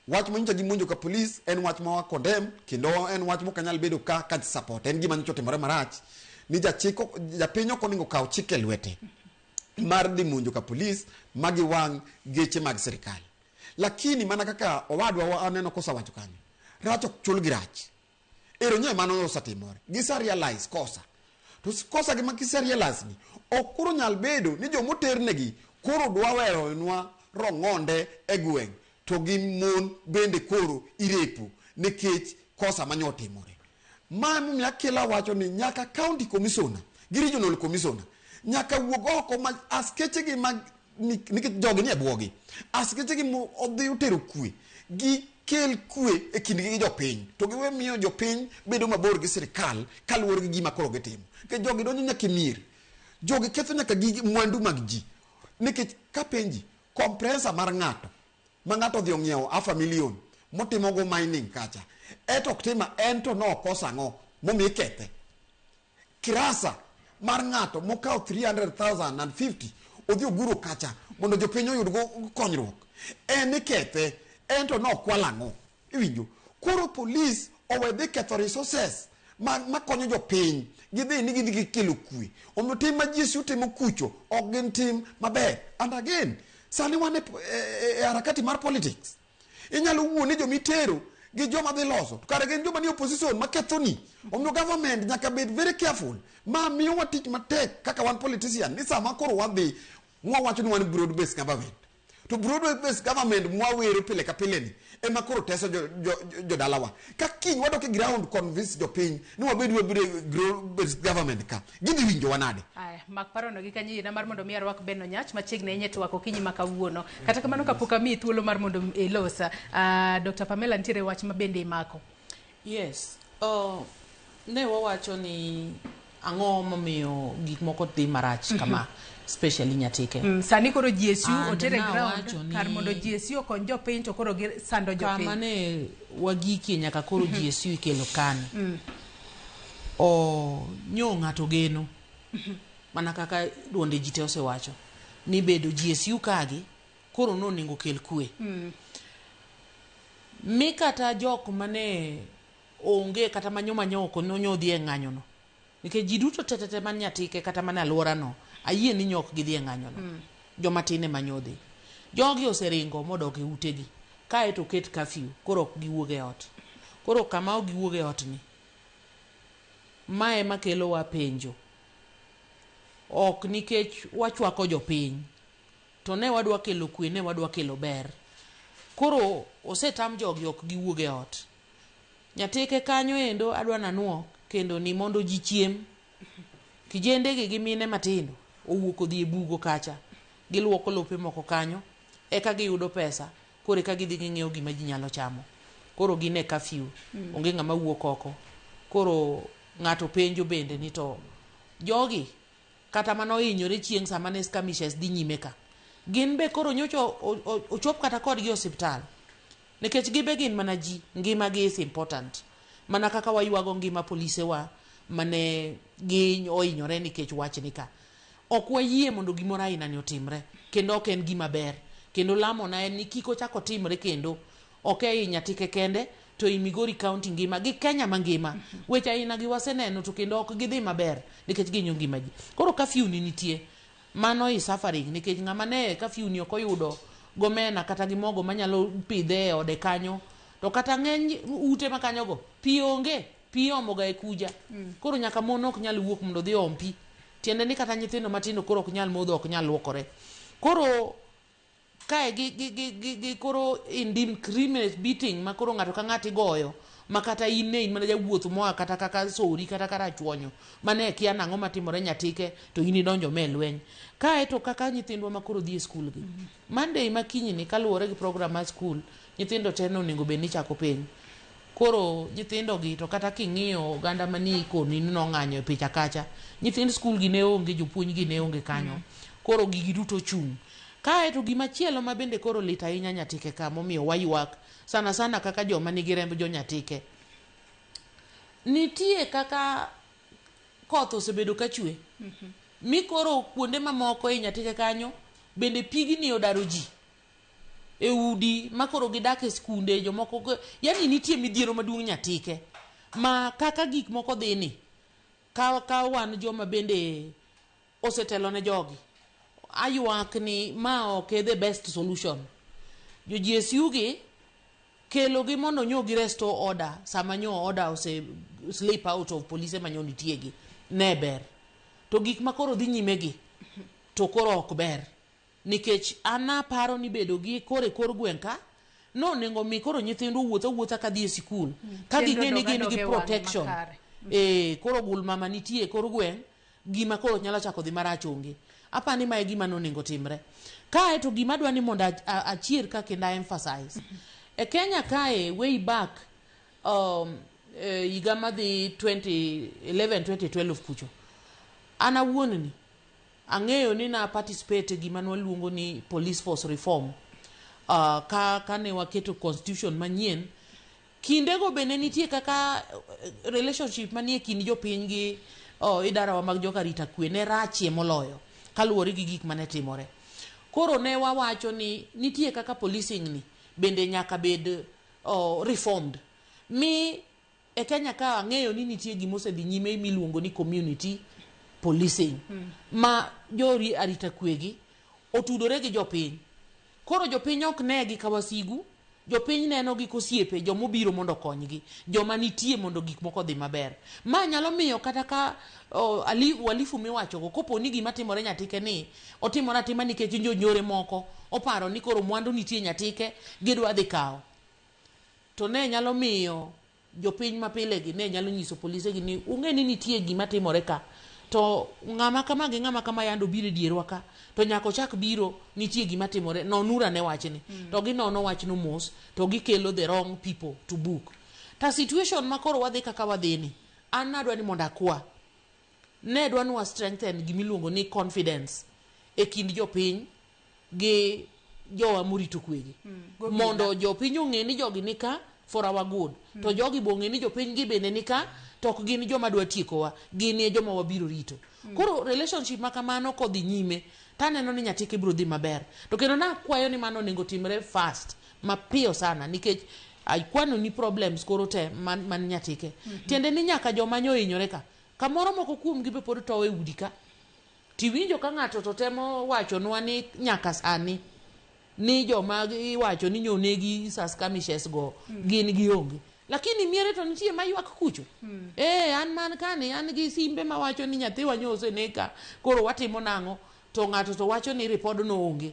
Wach ma nyocha gimonjo ka polis en wach ma wa condemn kendo en wach mok anyal bedo ka ka support. En gima nyocha otimore marach ni japiny ok onego kaw chik e lwete mar dhi monjo ka polis ma giwang' geche mag sirikal. Lakini mana kaka owadwa aneno kosewacho kanyo, rach ok chul gi rach. Ero nyo mano osetimore. Gise realize kosa. To kosa gi ma gise realize ni ok koro nyal bedo ni jomoternegi koro dwa weyonwa rong'onde e gweng' to gi mon bende koro irepo nikech kosa manyo otimore. Ma emomiyo akela wacho ni nyaka county commissioner gi regional commissioner nyaka wuog oko ma askeche gi mag nikech jogi nie bwogi. Askeche gi odhi otero kwe, gikel kwe e kindgi gi jopiny to giwe miyo jopiny bedo mabor gi sirikal kaluwore gi gima koro gitimo. Nikech jogi donjo nyaka e mier, jogi ketho nyaka gige mwandu mag ji. Nikech kapenji, compressor mar ng'ato ma ng'ato odhi ong'iewo half a million motimogo mining kacha, eto ok tima en to nokoso ang'o momiyo ikethe? Kirasa mar ng'ato mokawo 300,050 odhi oguro kacha mondo jopiny oyud go konyruok, en ikethe, en to nokwalo ang'o? Iwinjo? Koro polis owe dhi ketho resources makonyo jopiny, gidhi ni gidhi gikelo kwe. Omiyo tim ma GSU timo kucho ok gin tim maber. And again, sani wan e harakati mar politics. Inyalo wuo ni jomitero gi joma dhi loso to kare gin joma ni opposition makethoni. Omiyo government nyaka bed very careful. Ma miyowa tich matek kaka wan politician ni sama koro wadhi mwawacho ni wan broad based government, to broad based government mwawero pile ka pile ni ema koro teso jodalawa. Ka kiny wadok e ground convince jopiny ni wabed wabiro e broad based government ka, gidhi winjowa nade? Aya, mak parono gi kanyo yiena mar mondo mi arwak Ben Onyach machiegni ahinya e twak okinyi ma kawuono. Kata kamano kapok amiyi thuolo mar mondo ilosa, Dr. Pamela nitiere wach ma bende imako. Yes. Ne wawacho ni ang'o momiyo gik moko dhi marach kama. specially Nyatike. Sani koro GSU And otere ground nawacho ni- kar mondo GSU okony jopiny to koro gisando Kama jopiny. ne wagikie nyaka koro GSU ikelo kani. O nyo ng'ato geno. Mana kaka duonde ji te osewacho ni bedo GSU kagi koro nonego kel kwe. Mi kata jok mane onge kata manyo manyo oko nonyo dhi e ng'anyo no. Nikech ji duto te te te man Nyatike kata man alwora no, ayie ni nyok gidhi e ng'anyo no. Joma tin ema nyodhi. Jogi oseringo modok e utegi. Kae to oket curfew, koro ok giwuog e ot. Koro kama ok giwuog e ot ni, ma ema kelo wa penjo. Ok nikech wachwako jopiny, to ne wadwa kelo kwe, ne wadwa kelo ber. Koro osetam jogi ok giwuog e ot. Nyatike kanyo endo adwa nanuo kendo ni mondo ji chiem. Kijende gi gi mine matindo owuok odhi e bugo kacha. Giluoko lope moko kanyo, eka giyudo pesa, koro eka gidhi ging'iewo gima ji nyalo chamo. Koro gin e curfew, onge ng'ama wuok oko. Koro ng'ato penjo bende ni to jogi kata mane ohinyore chieng' sama ne skirmishes dhi nyime ka, gin be koro nyocha ochop kata kodgi e osiptal. Nikech gibe gin mana ji, ngima gi is important. Mana kaka waywago ngima polise wa mane gi ohinyore nikech wachni ka. Ok wayie mondo gimoro aina ni otimre, kendo ok en gima ber. Kendo lamona en ni kik ochak otimre kendo. Ok ei Nyatike kende, to ei Migori County ngima, gi Kenya mangima. Weche aina gi waseneno to kendo ok gidhi maber, nikech gihinyo ngima ji. Koro curfew ni nitie, mano is suffering, nikech ng'ama ne curfew ni ok oyudo gomena kata gi mogo manyalo pidhe e ode kanyo, to kata ng'eny ute ma kanyogo, pi onge, pi iomo ga e kuja. Koro nyaka mon ok nyal wuok mondo odhi oom pi. Tiende ni kata nyithindo matindo koro ok nyal modho, ok nyal luokore. Koro kae gi koro indiscriminate beating ma koro ng'ato ka ng'ato igoyo, ma kata in ne in mana jawuoth moa kata kaka Sori kata Karachuonyo, mane kia nang'o matimore Nyatike to in idonjo me lweny. Kae to kaka nyithindwa ma koro dhi e skul gi. Monday ma kiny ni kaluwore gi program mar skul, nyithindo te nonego bed ni chako penj. Koro nyithindo gi to kata king'iyo oganda manie koni ni nong'anyo e picha kacha, nyithind skul gi ne onge, jopuonj gi ne onge kanyo. Koro gigi duto chung'. Kae to gima chielo ma bende koro lit ahinya Nyatike ka momiyo waywak sana sana kaka joma nigi remb jo Nyatike. Nitie kaka koth osebedo ka chwe. Mi koro kuonde mamoko e Nyatike kanyo bende pigni odaro ji. E udi ma koro gidak e skunde jomoko, yani nitie midhiero maduong' Nyatike ma kaka gik moko dhi ni ka wan joma bende osetelo ne jogi aywak ni ma ok e the best solution. Jo GSU gi kelo gi mondo nyo gi restore order sama nyo order ose slip out of police ma nyo nitie gi ne ber. To gik ma koro dhi nyime gi to koro ok ber. Nikech an aparo ni bedo gi koro e kor gweng' ka nonego mi koro nyithindo wuotho awuotha kadhi e sikul ka ging'e ni gin gi protection. Koro gul mama nitie e kor gweng' gima koro nyalo chako dhi marach onge. Apani mae gima nonego timre. Kae to gima adwa ni mondo achier ka kendo a emphasize. E Kenya kae way back higa madhi 2011 2012 kucho. An awuon ni ang'eyo ni na participate e gima nwaluongo ni police force reform. Ka ne waketo constitution manyien, kindego bende nitie kaka relationship manie kind jopiny gi idarawa mag joka rita kwe ne rachie moloyo kaluwore gi gik mane timore. Koro ne wawacho ni nitie kaka policing ni bende nyaka bed reformed. Mi e Kenya ka ang'eyo ni nitie gima osedhi nyime miluongo ni community policing ma jo arita kwe gi otudore gi jopiny. Koro jopiny ok negi ka wasigu, jopiny neno gi kosiepe jomobiro mondo okonygi, joma nitie mondo gik moko odhi maber. Ma nyalo miyo kata ka walifu miwachogo kopo ni gima timore Nyatike ni otimore atima nikech jonjore moko oparo ni koro mwandu nitie Nyatike gidwa dhi kawo. To ne nyalo miyo jopiny mapile gi ne nyalo nyiso polise gi ni ung'e ni nitie gima timore ka. To ng'ama kama gi ng'ama kama yando biro e dierwa ka to nyaka ochak biro nitie gima timore nonura ne wachni. To ginono wachno mos to gikelo the wrong people to book. Ta situation ma koro wadhi kaka wadhi ni an nadwa ni mondo akwa. Ne dwa ni wa strengthen gimiluongo ni confidence e kind jopiny gi jowa morito kwegi. Mondo jopiny ong'e ni jogi ni ka for our good. To jogi be ong'e ni jopiny gi bende ni ka to ok gin joma dwa tiekowa, gin e joma wabiro rito. Koro relationship ma kamano kodhi nyime taneno ni Nyatike biro dhi maber. To kendo nakwayo ni mano onego timre fast, mapiyo sana nikech akwano ni problems koro te man Nyatike. Tiende ni nyaka joma nyo hinyore ka. Kamoro moko kuomgi be pod towo e udi ka. Tiwinjo ka ng'ato to temo wachonwa ni nyaka sani ni joma iwacho ni nyonegi sa skirmishes go gin gionge. Lakini miere to nitie maywak kucho. An man kani an gi simbe mawacho ni nyathiwa nyo oseneg ka koro watimo nang'o to ng'ato to wacho ni ripod no onge.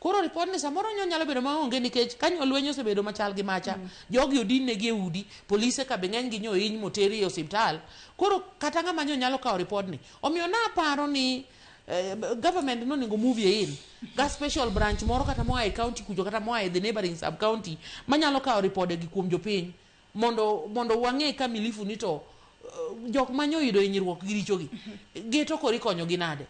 Koro ripod ni samoro nyo nyalo bedo maonge nikech kanyo lweny osebedo machal gi macha. Jogi odin negi e udi, polise ka be ng'eny gi nyo hiny moteri e osiptal. Koro kata ng'ama nyo nyalo kawo ripod ni. Omiyo naparo ni government nonego move in ga special branch moro kata moa e county kucho kata moa e the neighboring sub county manyalo kawo ripode gi kuom jopiny mondo wang'e kamilifu ni to jok manyo yudo hinyruok gi richogi gi to koro ikonyo gi nade.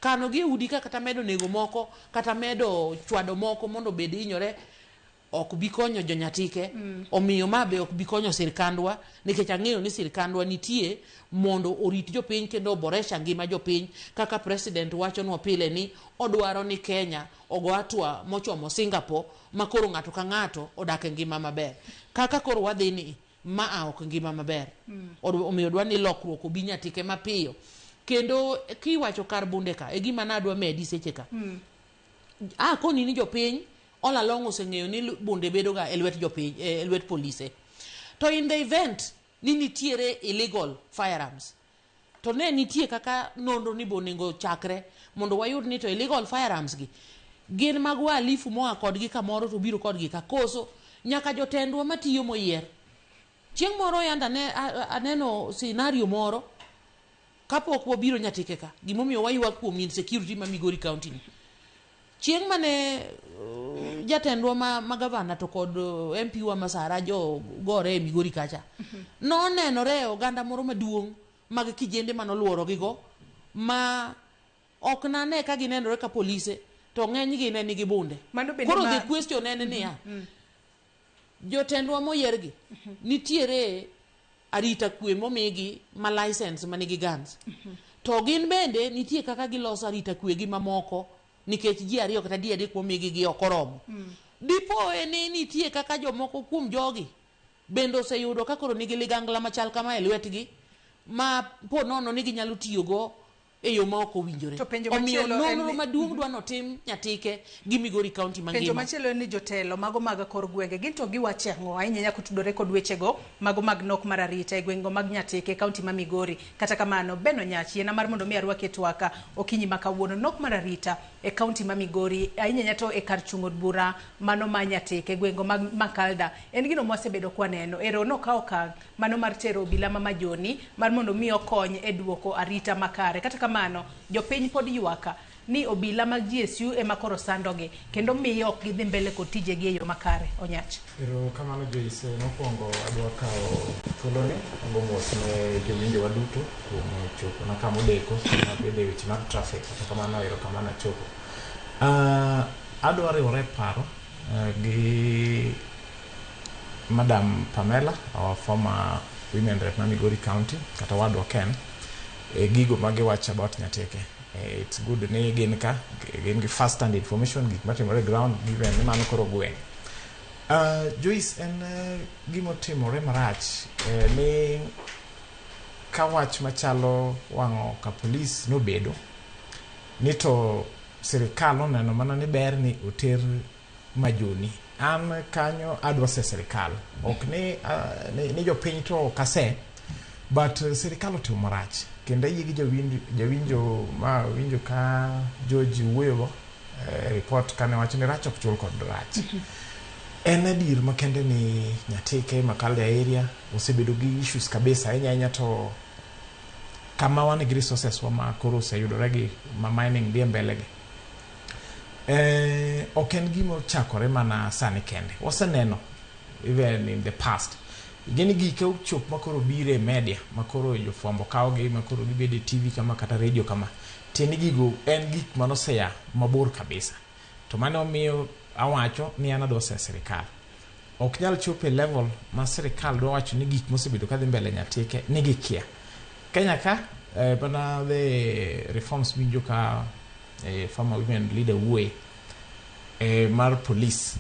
Kano gi e udi ka kata medo nego moko kata medo chwado moko mondo obed hinyore ok bi konyo jonyatike. Omiyo ma be ok bi konyo sirkandwa nikech ang'eyo ni sirkandwa nitie mondo orit jopiny kendo oboresha ngima jopiny kaka president wachonwa pile ni odwaro ni Kenya ogo hatua mochomo Singapore ma koro ng'ato ka ng'ato odak e ngima maber. Kaka koro wadhi ni ma ok ngima maber. Omiyo dwa ni lokruok obi Nyatike mapiyo. Kendo kiwacho kar bunde ka e gima nadwa medi seche ka. Koni ni jopiny all along oseng'eyo ni bunde bedo ga e lwet jopiny, e lwet polise. To in the event ni nitiere illegal firearms, to ne nitie kaka nonro ni bo onego chakre mondo wayud ni to illegal firearms gi gin mag wahalifu moa kodgi kamoro to biro kodgi ka koso nyaka jotendwa matiyo moyier. Chieng' moro yanda ne aneno scenario moro kapok wabiro Nyatike ka gimomiyo waywak kuom insecurity ma Migori County ni. Chieng' mane jatendwa ma gavana to kod MP wa Masara jo gore e Migori kacha. Nonenore e oganda moro maduong' mag kijende manoluoro gigo ma ok nane ka ginenore ka polise to ng'enygi ne nigi bunde. Koro the question en niya, jotendwa moyiergi nitiere arita kwe momigi ma license manigi guns. To gin bende nitie kaka giloso arita kwe gi mamoko nikech ji ariyo kata ji adek momigi gi ok oromo. Dipo e ni nitie kaka jomoko kuom jogi bende oseyudo ka koro nigi ligangla machal kama e lwetgi ma po nono ni ginyalo tiyogo e yo ma ok owinjore. Omiyo nonro maduong' dwa notim Nyatike gi Migori County mangima. Penjo machielo en ni jotelo mago mag kor gwenge gin to giwacho ang'o ahinya nyaka tudore kod wechego mago mag nok mar arita e gwengego mag Nyatike county ma Migori. Kata kamano Ben Onyach yiena mar mondo mi arwaki e twaka okinyi ma kawuono nok mar arita e county ma Migori ahinya to e kar chung' od bura mano ma Nyatike gwengego mag Makalda en gino mwasebedo kwaneno ero nokawo okang' mano mar tero obila ma Majoni mar mondo mi okony e duoko arita makare. Kata kamano jopiny pod ywaka ni obila mag GSU ema koro sandogi kendo miyo ok gidhi mbele kod tijegi e yo makare. Onyach. Erokamano Joyce, mokwongo adwa kawo thuoloni ago mos ne jowinjowa duto kuom chopo na kama odeko mabedo e weche mag traffic, kata kamano erokamano achopo. Adwa riwore e paro gi Madam Pamela, our former women rep ma Migori County, kata wadwa Ken, e gigo magiwacho about Nyatike. It's good ni gin ka, gin gi first hand information, gik matimore e ground, given ni mano koro gweng'. Joyce, en gimotimore marach ni ka wach machalo wang'o ka polis nobedo ni to sirikal oneno mana ni ber ni oter Majoni. An kanyo adwa se sirikal. Ok ni jopiny to ok ase, but sirikal otimo marach. Kendo ayie gi jawinjo ma winjo ka George wuoyogo report kane wacho ni rach ok chul kod rach. En adier makende ni Nyatike, Makalda area osebedo gi issues kabisa ahinya ahinya to kama wan gi resources wa ma koro oseyudore gi ma mining dhi e mbele gi. Ok en gima ochakore mana sani kende. Waseneno even in the past. Ing'e ni gike ochop makoro biro e media, makoro jofwambo kawogi, makoro gibedo e TV kama kata radio kama. Tiende ni gigo en gik manoseya mabor kabisa. To mano miyo awacho ni an adwa seyo sirikal. Ok nyal chopo e level ma sirikal dwa wacho ni gik mosebedo kadhi mbele Nyatike ni gikia. Kenya ka mana the reforms winjo ka former women leader wuoye mar police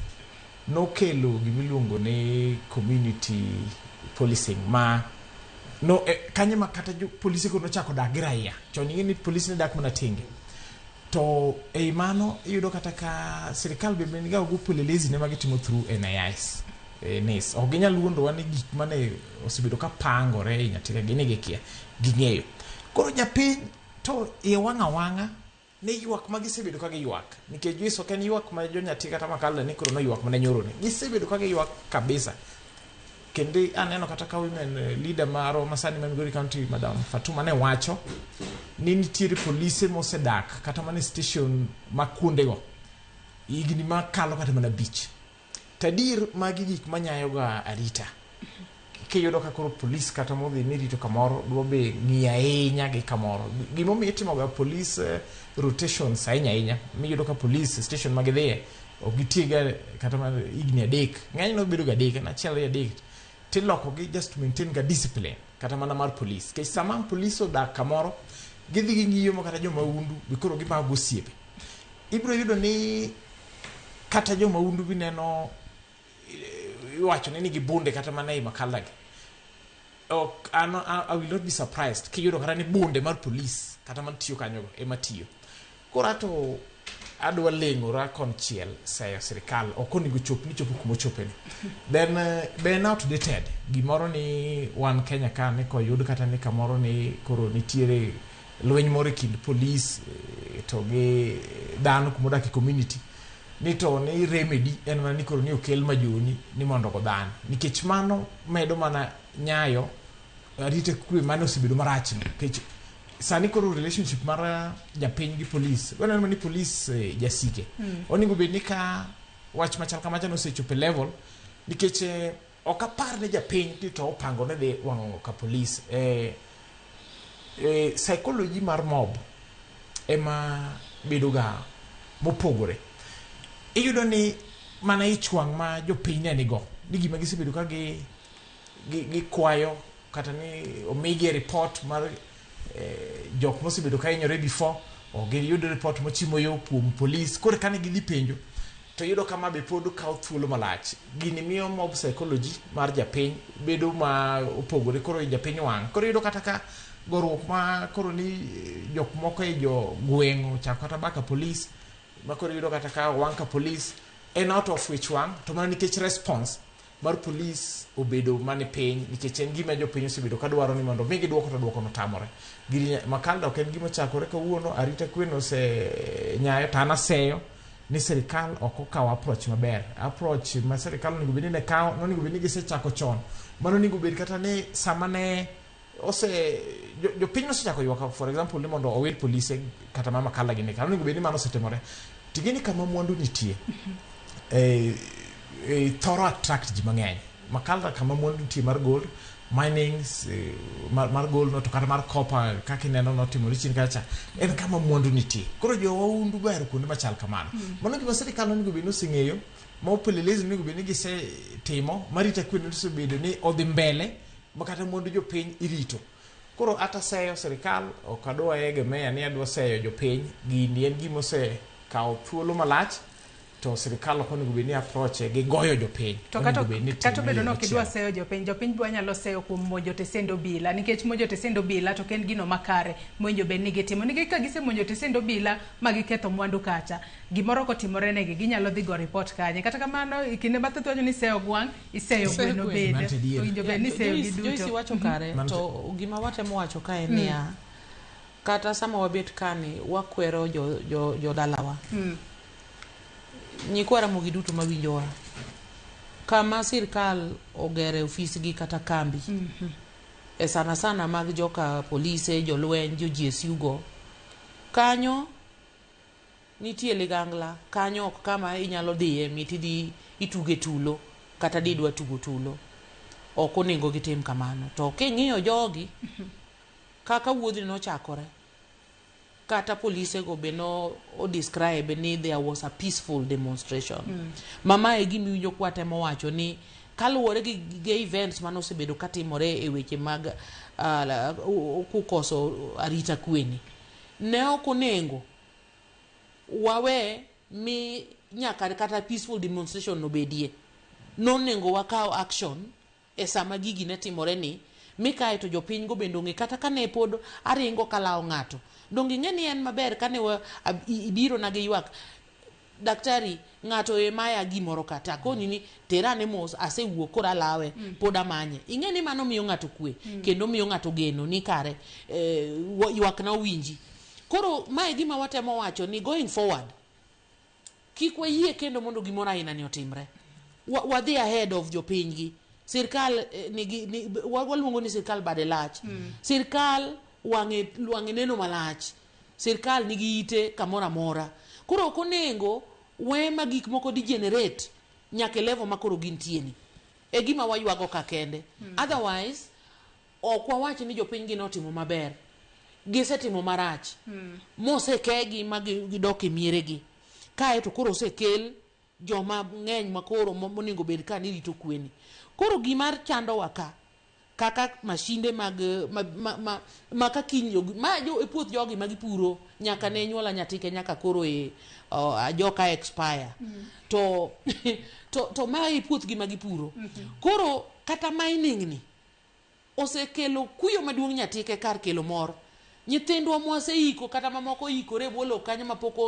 nokelo gimiluongo ni community policing ma no kanyo ma kata jo polise koro nochako dak gi raia. Chon ing'e ni polise ne dak mana tenge. To ei mano iyudo kata ka sirikal bende niga go upelelezi ne magitimo through NIS. NIS. Ok ginyal wuondowa ni gik mane osebedo ka pangore e Nyatike gini gikia, ging'eyo. Koro japiny to iye wang' awang'a ni ywak ma gisebedo ka giywak. Nikech Joyce ok en ywak ma jo Nyatike kata Makalla ni koro noywak mana nyoro ni. Gisebedo ka giywak kabisa. Kendo aneno kata ka women leader marwa masani ma Migori County Madam Fatuma ne wacho ni nitiere polise mosedak kata mana e station ma kuondego higni makalo kata mana 5. Tadier magi gik manyayoga arita. Kiyudo ka koro polis kata modhi ni rito kamoro dwa be ng'iyo ahinya gi kamoro. Gimomiyo itimoga police rotations ahinya ahinya, miyudo ka police station ma gidhiye ok gitiega kata mana higni 3. Ng'enyne obedo ga 3, en 1 2 3. Tilokogi just to maintain ga discipline kata mana mar police. Nikech sama police odak kamoro, gidhi ging'iyo ma kata jomahundu be koro gimako osiepe. Ibiro yudo ni kata jomahundu bineno iwacho ni nigi bunde kata mana ei Makalla gi. Ok, an, I will not be surprised kiyudo kata ni bunde mar police kata man tiyo kanyogo ema tiyo. Koro ato adwa leng'ora konchiel seyo sirikal ok onego chop ni chopo kuma ochopeni. Then be en outdated gimoro ni wan Kenya ka ni koyud kata ni kamoro ni koro nitiere lweny moro e kind police to gi dhano kumodak e community ni to ni remedy en mana ni koro ni okel majoni ni mondo ogo dhano nikech mano medo mana nyayo arita kwe mane osebedo marach no nikech sani koro relationship mar japiny gi police waneno ni police jasike onego bed ni ka wach machal kamacha nosechopo e level nikech ok apar ni japiny ni to opango ni dhi wang'o ka police psychology mar mob ema bedo ga mopogore. Iyudo ni mana ich wang' ma jopiny ne nigo ni gima gisebedo ka gikwayo kata ni omigi report mar jok mosebedo ka hinyore before ok giyud report mochimo yo kuom police. Koro kane gidhi penjo to iyudo ka ma be pod kawo thuolo malach. Gini miyo mob psychology mar japiny bedo ma opogore. Koro japiny wang'. Koro iyudo kata ka goruok ma koro ni jok moko e jo gweng' ochako kata baka police ma koro iyudo kata ka wang' ka police en out of wich wang' to mana nikech response mar police obedo mane piny nikech en gima jopiny osebedo ka dwaro ni mondo migi duoko to duoko notamore. Gini Makalla ok en gima ochakore kawuono, arita kwe nosenyayo to an aseyo ni sirikal ok okawo approach maber. Approach ma sirikal onego bed ni ne kawo, nonego bed ni gisechako chon. Mano onego bed kata ni sama ne ose jopiny nosechako ywak for example ni mondo owil polise kata ma Makalla gini ka onego bed ni mano osetimore. Ting'e ni kama mwandu nitie thoro attract ji mang'eny. Makalla kama mwandu nitie mar gold mining mar gold no to kata mar copper kaka ineno notimore chien kacha en kama mwandu nitie. Koro jowahundu go ohero kuonde machal kamano. Mano gima sirikal onego bed ni oseng'eyo ma upelelezi onego bed ni gisetimo marita kwe osebedo ni odhi mbele ma kata mwandu jopiny irito. Koro ata seyo sirikal ok adwa egemea ni adwa seyo jopiny. Gini en gima osekawo thuolo malach to sirikal ok onego bed ni approach gi goyo jopiny. To kata obedo ni ok idwa seyo jopiny, jopiny bo nyalo seyo kuom monjo tesend obila nikech monjo tesend obila to ok en gino makare mowinjo bed ni gitimo. Nikech ka gisemonjo tesend obila ma giketho mwandu kacha, gimoro kotimore negi ginyalo dhi go report kanye. Kata kamano e kinde mathoth wacho ni iseyo gwang', iseyo gweno bende. Owinjo bed ni iseyo gi duto. Joyce wacho kare to gima watemo wacho ka en niya, kata sama wabet kani wakwero jodalawa. Nyikwa Ramogi duto mawinjowa, kama sirkal ogere ofisgi kata kambi, e sana sana mag joka polise, jolweny, jo GSU go, kanyo nitie ligangla, kanyo ok kama inyalo dhiye mitidhi ituge tulo kata didwa tugo tulo. Ok onego gitim kamano. To king'iyo jogi, kaka wuodhni nochakore, Kata polise go be no o describe ni there was a peaceful demonstration. Ma mae e gima iwinjo kwatemo wacho ni kaluwore gi, gi events mane osebedo katimore e weche mag kukoso arita kweni, ne ok onengo wawe mi nyaka kata peaceful demonstration obedie. Nonego wakaw action e sama gigi ne timore ni, mi kae to jopiny go bende ong'e kata kane pod aringo kalawo ng'ato. Donge ing'e ni en maber kane ibiro na gi ywak, daktari ng'ato e maya gimoro ka to akoni ni terane mos asewuok koro alawe pod amanye. Ing'e ni mano miyo ng'ato kwe kendo miyo ng'ato geno ni kare ywak na owinji. Koro mae gima watemo wacho ni going forward kik wayie kendo mondo gimoro aina ni otimre. Wadhi ahead of jopiny gi. Sirkal nigi ni, waluongo ni sirkal bade lach. Sirkal wang'e wang'e neno malach. Sirkal nigi ite kamoro amora. Koro ok onego we ma gik moko degenerate nyaka e level ma koro gintie ni. E gima waywago ka kende. Otherwise ok wawach ni jopiny gi notimo maber. Gisetimo marach. Mosekegi ma gidok e mieregi. Kae to koro osekel joma ng'eny makoro monego bed ka ni rito kweni. Koro gima chandowa ka kaka mashinde mag ma ka kiny ma jo e puoth jogi ma gipuro nyaka ne nyuola Nyatike nyaka koro e joka expire. To ma e puothgi ma gipuro. Koro kata mining ni osekelo kuyo maduong' Nyatike kar kelo mor. Nyithindwa mwaseiko kata mamoko oikore e bwo lowo kanyo mapok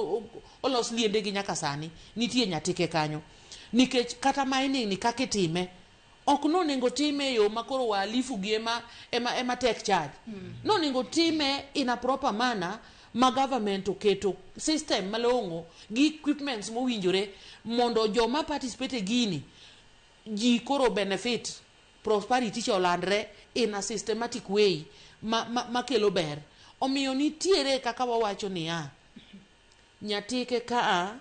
olos liendegi nyaka sani nitie Nyatike kanyo. Nikech kata mining ni kaka itime ok nonego time e yo ma koro wahalifu gi ema take charge. Nonego time in a proper manner ma government oketo system malong'o gi equipments mowinjore mondo joma participate e gini ji koro benefit prosperity cha olandre in a systematic way ma kelo ber. Omiyo nitiere kaka wawacho niya, Nyatike kaa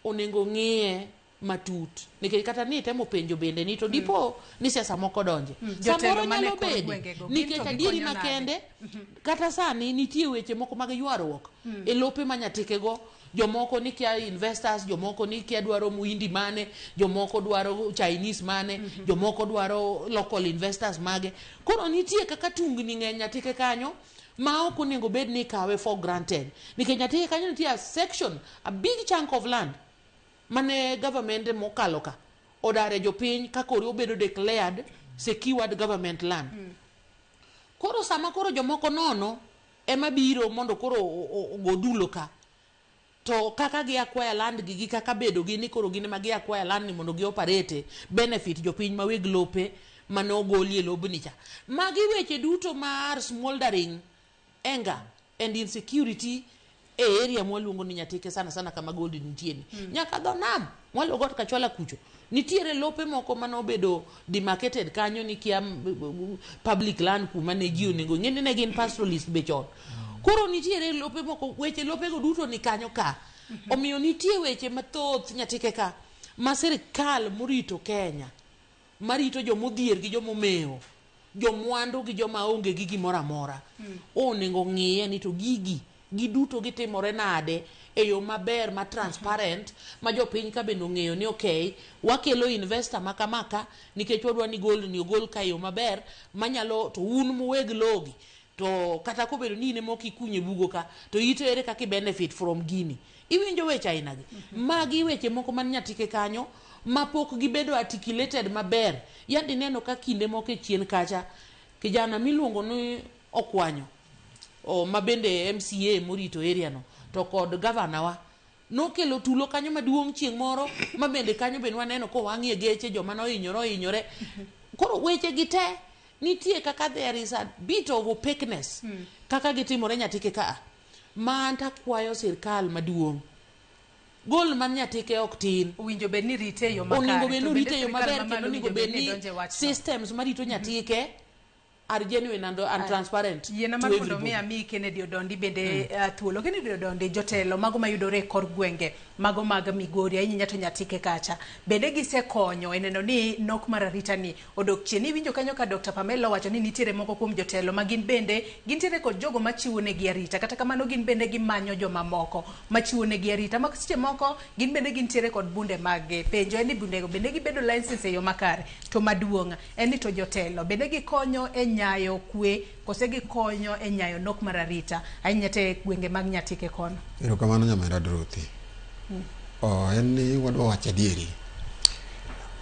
onego ng'iye matut nikech kata ni itemo penjo bende ni to dipo ni siasa moko donje. Samoro Jotelo mane nyalo kor bede gwengego, gin nikech to adieri gikonyo nade? makende kata sani nitie weche moko mag ywaruok e lope ma Nyatike go. Jomoko ni kia investors, jomoko ni kia dwaro muhindi mane, jomoko dwaro Chinese mane, jomoko dwaro local investors mage. Koro nitie kaka tungni ng'eny Nyatike kanyo ma ok onego bed ni ikawe for granted. Nikech Nyatike kanyo nitie a section, a big chunk of land mane government mokalo ka odare jopiny ka koro obedo declared secured government land. Koro sama koro jomoko nono ema biro mondo koro ogo dulo ka to kaka gi acquire land gi kaka bedo gi ni koro gin ema gi acquire land ni mondo gi operate benefit jopiny ma weg lope mane ogolie lobni cha. Magi weche duto mar smoldering anger and insecurity e area mwaluongo ni Nyatike sana sana kama gold nitie ni. Nyaka dho nam mwalo got Kachwala kucho nitiere lope moko mane obedo demarcated kanyo ni kia public land kuma ne ji onego ng'e ni ne gin pastoralist be chon. Koro nitiere lope moko weche lopego duto ni kanyo ka. Omiyo nitie weche mathoth Nyatike ka ma sirikal morito Kenya marito jomodhier gi jomomewo jomwandu gi joma onge gi gimoro amora onego ng'iye ni to gigi giduto gitimore nade e yo maber ma transparent ma jopiny ka bende ong'eyo ni okay wakelo investor ma kama ka nikech wadwa ni gold ni ogol ka e yo maber manyalo to un muweg logi to kata kobedo ni in ema ok ikunye bugo ka to ito ere kaka i benefit from gini. Iwinjo weche aina gi. Magi weche moko man Nyatike kanyo mapok gibedo articulated maber. Yandi neno ka kinde moko e chien kacha kijana miluongo ni Okwanyo ma bende MCA morito area no to kod gavana wa nokelo tulo kanyo maduong' chieng' moro ma bende kanyo bende waneno kowang'ie geche joma nohinyore ohinyore. Koro weche gi te nitie kaka there is a bit of opaqueness kaka gitimore Nyatike ka ma an takwayo sirkal maduong' gol man Nyatike ok tin. Owinjo bed ni rite e yo makare. Onego bed To ni bende orite e yo sirkal maber mamalo kendo onego owinjo bed bed ni ni donje wachno. systems marito Nyatike are genuine and transparent Yiena to mar mondo everybody. mi ami Kennedy Odondi bende thuolo. Kennedy Odondi, jotelo mago mayudore e kor gwenge mago mag Migori, ahinya to Nyatike kacha, bende gisekonyo e neno ni nok mar arita ni odok chien. Iwinjo kanyo ka Dr. Pamela owacho ni nitiere moko kuom jotelo ma gin bende gintiere kod jogo machiwo negi arita, kata kamano gin bende gimanyo jomamoko machiwo negi arita, ma seche moko gin bende gintiere kod bunde mag-gi. Penjo en ni bundego bende gibedo license e yo makare? To maduong' en ni to jotelo bende gikonyo e nyayo kwe kose gikonyo e nyayo nok mar arita, ahinya te gwenge mag Nyatike kono? Erokamano, nyamera Dorothy. Oh, en ni wadwa wacho adieri.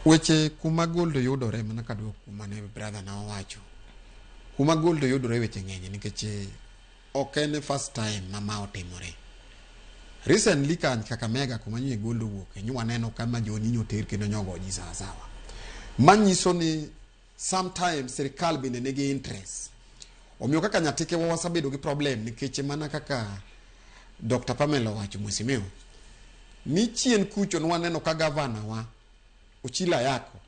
Weche kuma gold yudore, mana kaduoko kuma ne brother na owacho. Kuma gold yudore weche ng'eny nikech ok en first time ma ma otimore. Recently ka Kakamega kuma nyie gold owuoke, nyo waneno ka majoni nyoter kendo nyogo ji sawa sawa. Manyiso ni sometimes sirikal bende nigi interest. Omiyo kaka Nyatike wa wasebedo gi problem nikech mana kaka Dr. Pamela owacho, mheshimiwa, ni chien kucho nwaneno ka gavana wa Ochilo Ayako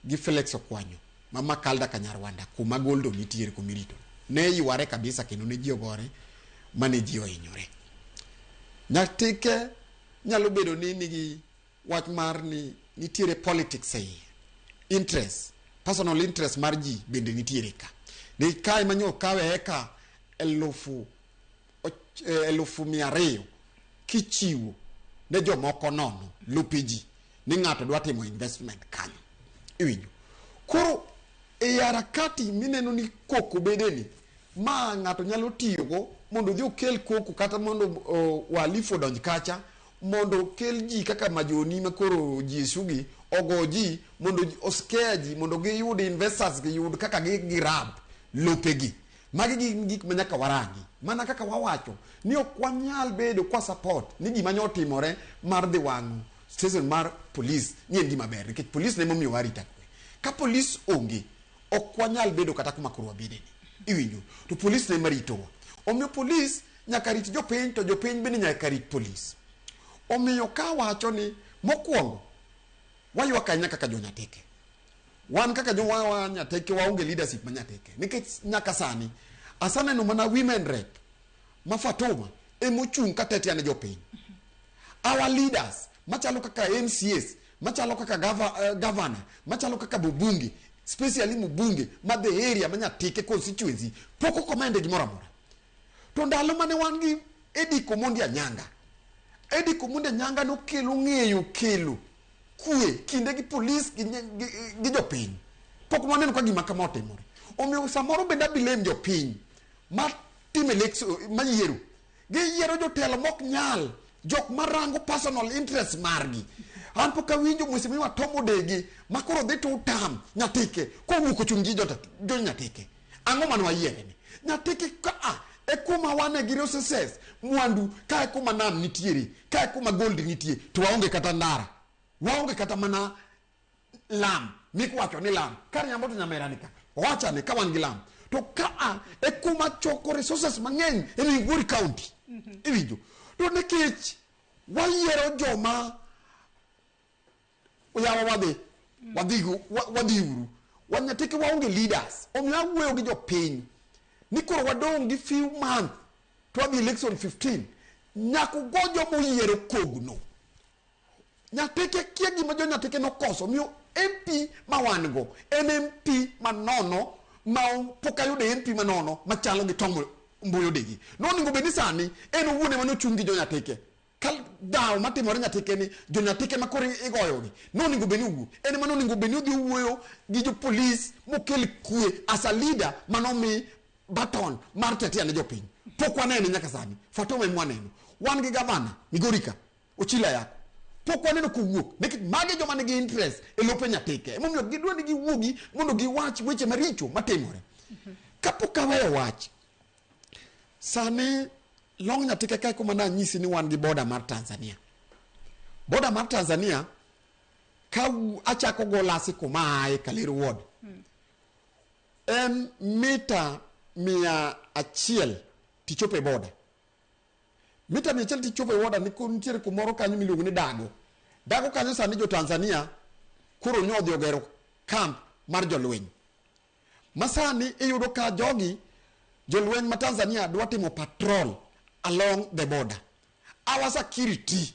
gi Felix Okwanyo ma Makalda Kanyarwanda kuma goldo nitiere kumirito ne yware kabisa kendo ne ji ogore mane ji ohinyore. Nyatike nyalo bedo ni nigi wach mar ni nitiere politics e iye, interest, personal interest mar ji bende nitiere ka. Ni kae manyo kawe eka 200,000 kichiwo ne jomoko nono lope ji ni ng'ato dwa timo investment kanyo, iwinjo? Koro e harakati mineno ni koko bedeni ma ng'ato nyalo tiyogo mondo odhi okel koko kata mondo wahalifu odonj kacha mondo okel ji kaka majoni ma koro ji esugi ogo ji mondo oscare ji mondo giyud investors, giyud kaka girab lopegi. Magi gin gik ma nyaka warangi. Mana kaka wawacho ni ok wanyal bedo kwa support ni gima nyotimore mar dhi wang'o station mar police ni en gima ber, nikech police ne momiyo warita kwe. Ka police onge, ok wanyal bedo kata kuma koro wabedeni, iwinjo? To police ne maritowa. Omiyo police nyaka rit jopiny, to jopiny bende nyaka rit police. Omiyo ka wacho ni mokwongo waywak ahinya kaka jonyatike, wan kaka jowa Nyatike waonge leadership ma Nyatike, nikech nyaka sani asaneno mana women rep ma Fatuma emochung' ka tetea ne jopiny. Our leaders machalo kaka MCAs, machalo kaka governor, machalo kaka mbunge, especially mbunge ma the area ma Nyatike constituency, pok okomende gimoro amora. To ndalo mane wan gi Eric Omondi Anyanga, Eric Omondi Anyanga nokelo ng'eyo kelo kwe kinde gi polis gi jopiny. Pok waneno ka gima kama otimore. Omiyo samoro bende abilem jopiny ma timo election, ma yiero, giyiero jotelo mok nyal, jok marango personal interest margi. An pok awinjo mheshimiwa Tom Odegi ma koro dhi to tam Nyatike kowuok ochung' gi jo Nyatike. Ang'o mane wayiere ni Nyatike ka a e kuma wane gi resources, mwandu ka e kuma nam nitiere, ka e kuma gold nitie, to waonge kata ndara, waonge kata mana lam mikwacho ni lam kariambo. To nyamera ni ka owachane ka wan gi lam, to ka a e kuma choko resources mang'eny e Migori County, iwinjo? To nikech wayiero joma yawa wadhi wadhi wadhi uru wan Nyatike waonge leaders. Omiyo awuoyo gi jopiny ni koro wadong' gi few month to wadhi election 15, nyaka ugo joma oyiero kogno. Nyatike kia gima jo Nyatike nokoso. Omiyo MP ma wan go en MP manono ma pok ayudo MP manono machalo gi Tom Mboyo Odegi. Nonego bed ni sani en owuon ema nochung' gi jo Nyatike ka dhawo matimore Nyatike ni jo Nyatike ma koro igoyogi. Nonego bed ni owuok, en ema nonego bed ni odhi owuoyo gi jopolis mokel kwe as a leader manomi baton mar tetea ne jopiny. Pok wanene nyaka sani. Fatuma ema waneno. Wan gi gavana Migori ka, Ochilo Ayako, pok waneno kowuok nikech magi joma nigi interest e lope Nyatike. Emomiyo gidwa ni giwuogi mondo giwach weche maricho matimore. Kapok aweyo wach sani long Nyatike kae kuma nanyisi ni wan gi border mar Tanzania. Border mar Tanzania ka achako go lasi kuma aye Kaleru Ward en mita 100 tichopo e border. Mita 100 tichopo e border ni nitiere kumoro kanyo miluongo ni Dago. Dago kanyo sani jo Tanzania koro nyodhi ogero camp mar jolweny. Masani iyudo ka jogi jolweny ma Tanzania dwa timo patrol along the border. Our security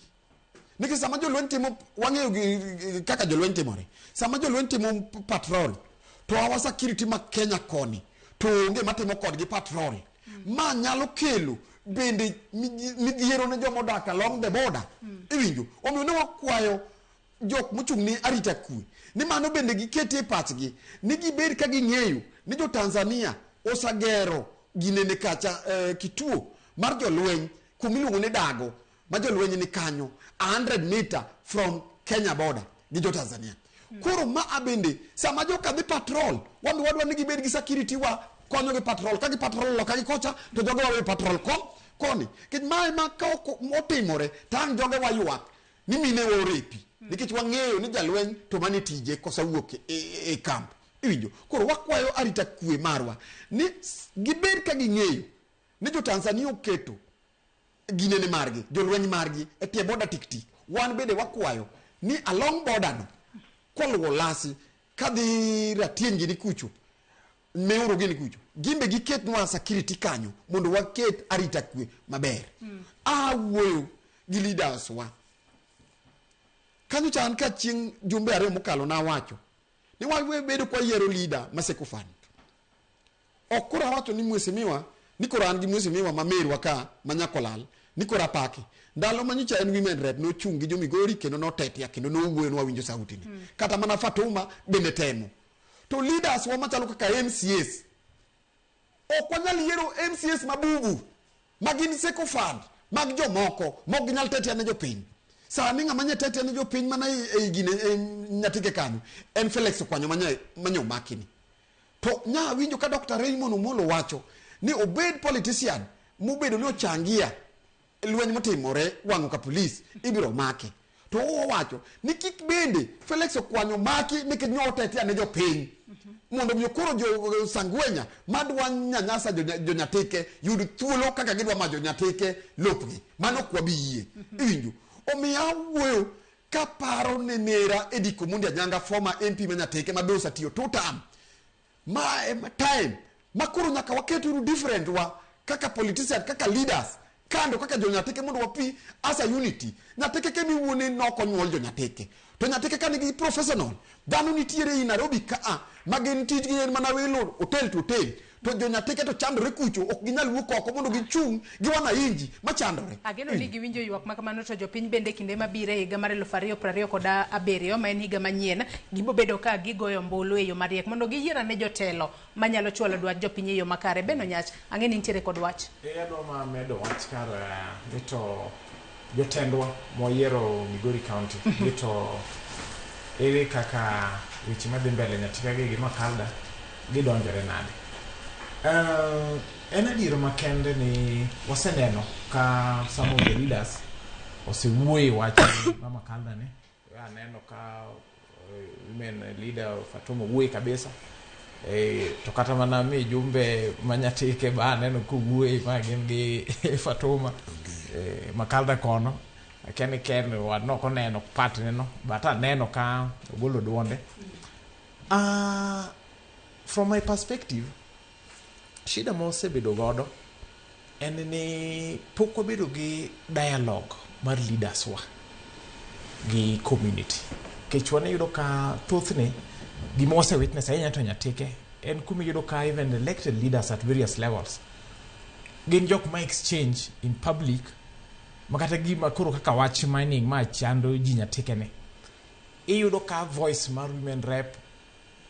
nikech sama jolweny timo wang'eyo kaka jolweny timore. Sama jolweny timo patrol to our security ma Kenya koni to onge matimo kodgi patrol. Ma nyalo kelo bende midhiero ne joma odak along the border. Iwinjo? Omiyo ne wakwayo jok mochung' ne arita kwe ni mano bende giketie e pachgi ni gibed ka ging'eyo ni jo Tanzania osagero ginene kacha kituo mar jolweny kumiluongo ni Dago ma jolweny ni kanyo 100 meter from Kenya border gi jo Tanzania. Koro ma bende sama joka dhi patrol wan wadwa ni gibed gi security wa konyo gi patrol ka gi patrol loka gi kocha to joge wa patrol koni nikech mae ma ka ok otimore to ang' joge wa ywak ni mine wa orepi nikech wang'eyo ni jalweny to mane tije kosa wuok e camp. Iwinjo? Koro wakwayo arita kwe marwa ni gibed ka ging'eyo ni jo Tanzania oketo ginene margi jolweny margi e tie border tik tik. Wan bende wakwayo ni along border no koluwo lasi kadhi Ratieng gini kucho Meuro gini kucho gimbe giketnwa security kanyo mondo waket arita kwe maber. Awuoyo gi leaders wa kanyo chan ka chieng' jumbe ariyo mokalo nawacho ni wabedo kwa yiero leader ma sycophant. Ok koro awacho ni mheshimiwa ni koro an gi mheshimiwa ma merwa ka ma Nyakolal ni koro apake. Ndalo ma nyocha en women rep nochung' gi jo Migori kendo notetea kendo nowuoyo nwawinjo sauti ni. Kata mana Fatuma bende temo. To leaders wa machalo kaka MCAs ok wanyal yiero MCAs mabubu ma gin sycophant mag jomoko mok ginyal tetea ne jopiny. Sani ng'ama nya tetea ne jopiny mana e gine e Nyatike kanyo en Felix Okwanyo manye omaki ni. To nya winjo ka Dr. Raymond Omolo wacho ni obed politician mobedo ni ochangia lweny motimore wang'o ka police ibiro make. To owacho ni kik bende Felix Okwanyo maki nikech nyo otetea ne jopiny. Mondo miyo koro jo Sangwenya madwa nyanyasa jo Nyatike yud thuolo kaka gidwa ma jo Nyatike lopgi. Mano ok wabi yie. Iwinjo? Omiyo awuoyo kaparo ne nera Eddie Komundi Anyanga former MP ma Nyatike ma be osetiyo 2 term. Ma ema time ma koro nyaka waket uru different wa kaka politician kaka leaders kando kaka jo Nyatike mondo wapi as a unity. Nyatike kemi wuone nok onyuol jo Nyatike. To Nyatike ka nigi professional dhano nitiere i Nairobi ka a ma gin tijgi en mana welo hotel to hotel. To jo Nyatike to chandore kucho ok ginyal wuok oko mondo gichung' gi wananchi machandore. Ageno ni giwinjo ywak ma kamano to jopiny bende kinde mabiro e higa mar 2027 ma en higa manyien gibo bedo ka gigoyo ombulu e yo mariek mondo giyier ane jotelo manyalo chwalo dwach jopiny e yo makare. Ben Onyach, ang'e ni nitiere kod wach. Adwa ma medo wach kar ni to jotendwa moyiero Migori County ni to ere kaka weche madhi mbele Nyatike gi Makalda gidonjore nade. En adier makende ni waseneno ka some of the leaders osewuoyo e wach ma Makalda ni. Aneno ka women leader Fatuma wuoye kabisa. To kata mana mi jumbe ma Nyatike ba aneno kowuoye ma gin gi Fatuma Makalda kono. Akia ni Ken wan nok oneno part ne no but aneno ka ogolo duonde. From my perspective, shida ma wasebedo godo en ni pok wabedo gi dialogue mar leaders wa gi community. Nikech wan iyudo ka thothne gima wase witness ahinya to Nyatike en kuma iyudo ka even elected leaders at various levels gin jok ma exchange in public ma kata gima koro kaka wach mining ma chando ji Nyatike ni iyudo ka voice mar women rep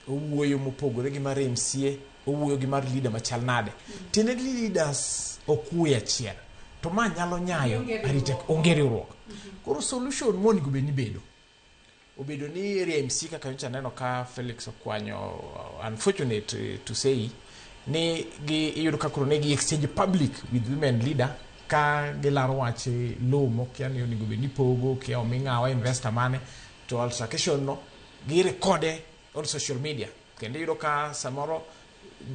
owuoyo mopogore gi mar MCA owuoyo gi mar leader machal nade. Tiende ni leaders ok wuoyo achiel to ma nyalo nyayo arita onge riwruok. Koro solution monego bed ni bedo obedo ni area MC kaka nyocha aneno ka Felix Okwanyo unfortunate to say ni gi iyudo ka koro ne gi exchange public with women leader ka gilaro wach lowo mokia ni onego bed ni pogo kia omi ng'awa investor mane to altercation no gi recorde on social media kendo iyudo ka samoro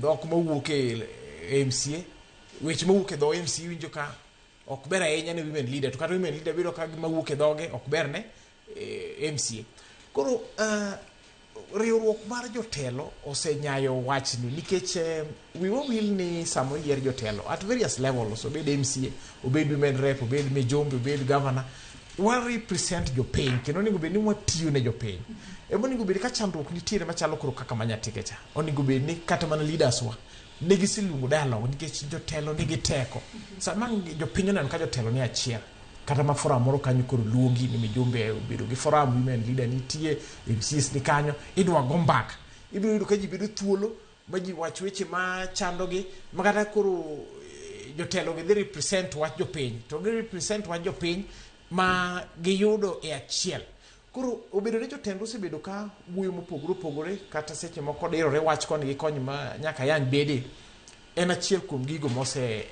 dhok mowuok e MCA weche mowuok e dho MCA iwinjo ka ok ber ahinya ne women leader to kata women leader biro ka gima wuok e dhoge ok ber ne MCA. Koro Riwruok mar jotelo osenyayo wachni nikech wiwa wil ni sama oyier jotelo at various levels, obed MCA, obed women rep, obed mijumbe, obed governor, wa represent jopiny kendo onego bed ni watiyo ne jopiny. Ema onego bed ka chandruok nitiere machalo koro kaka manyatike cha, onego bed ni kata mana leaders wa ne giseluongo dialogue nikech jotelo nigi teko. Sama jopiny oneno ka jotelo ni achiel, kata ma forum moro kanyo koro luongi ni mijumbe obedo gi forum, women leader nitie, MCs ni kanyo, idwa go mbaka, ibiro yudo ka ji bedo thuolo ma ji wach weche ma chandogi, ma kata koro jotelo gi dhi represent wach jopiny to gi represent wach jopiny ma giyudo e achiel. Koro obedo ni jotend osebedo ka wuoyo mopogore opogore, kata seche moko dirore wach koni gi koni ma nyaka yany bede, en achiel kuom gigo mose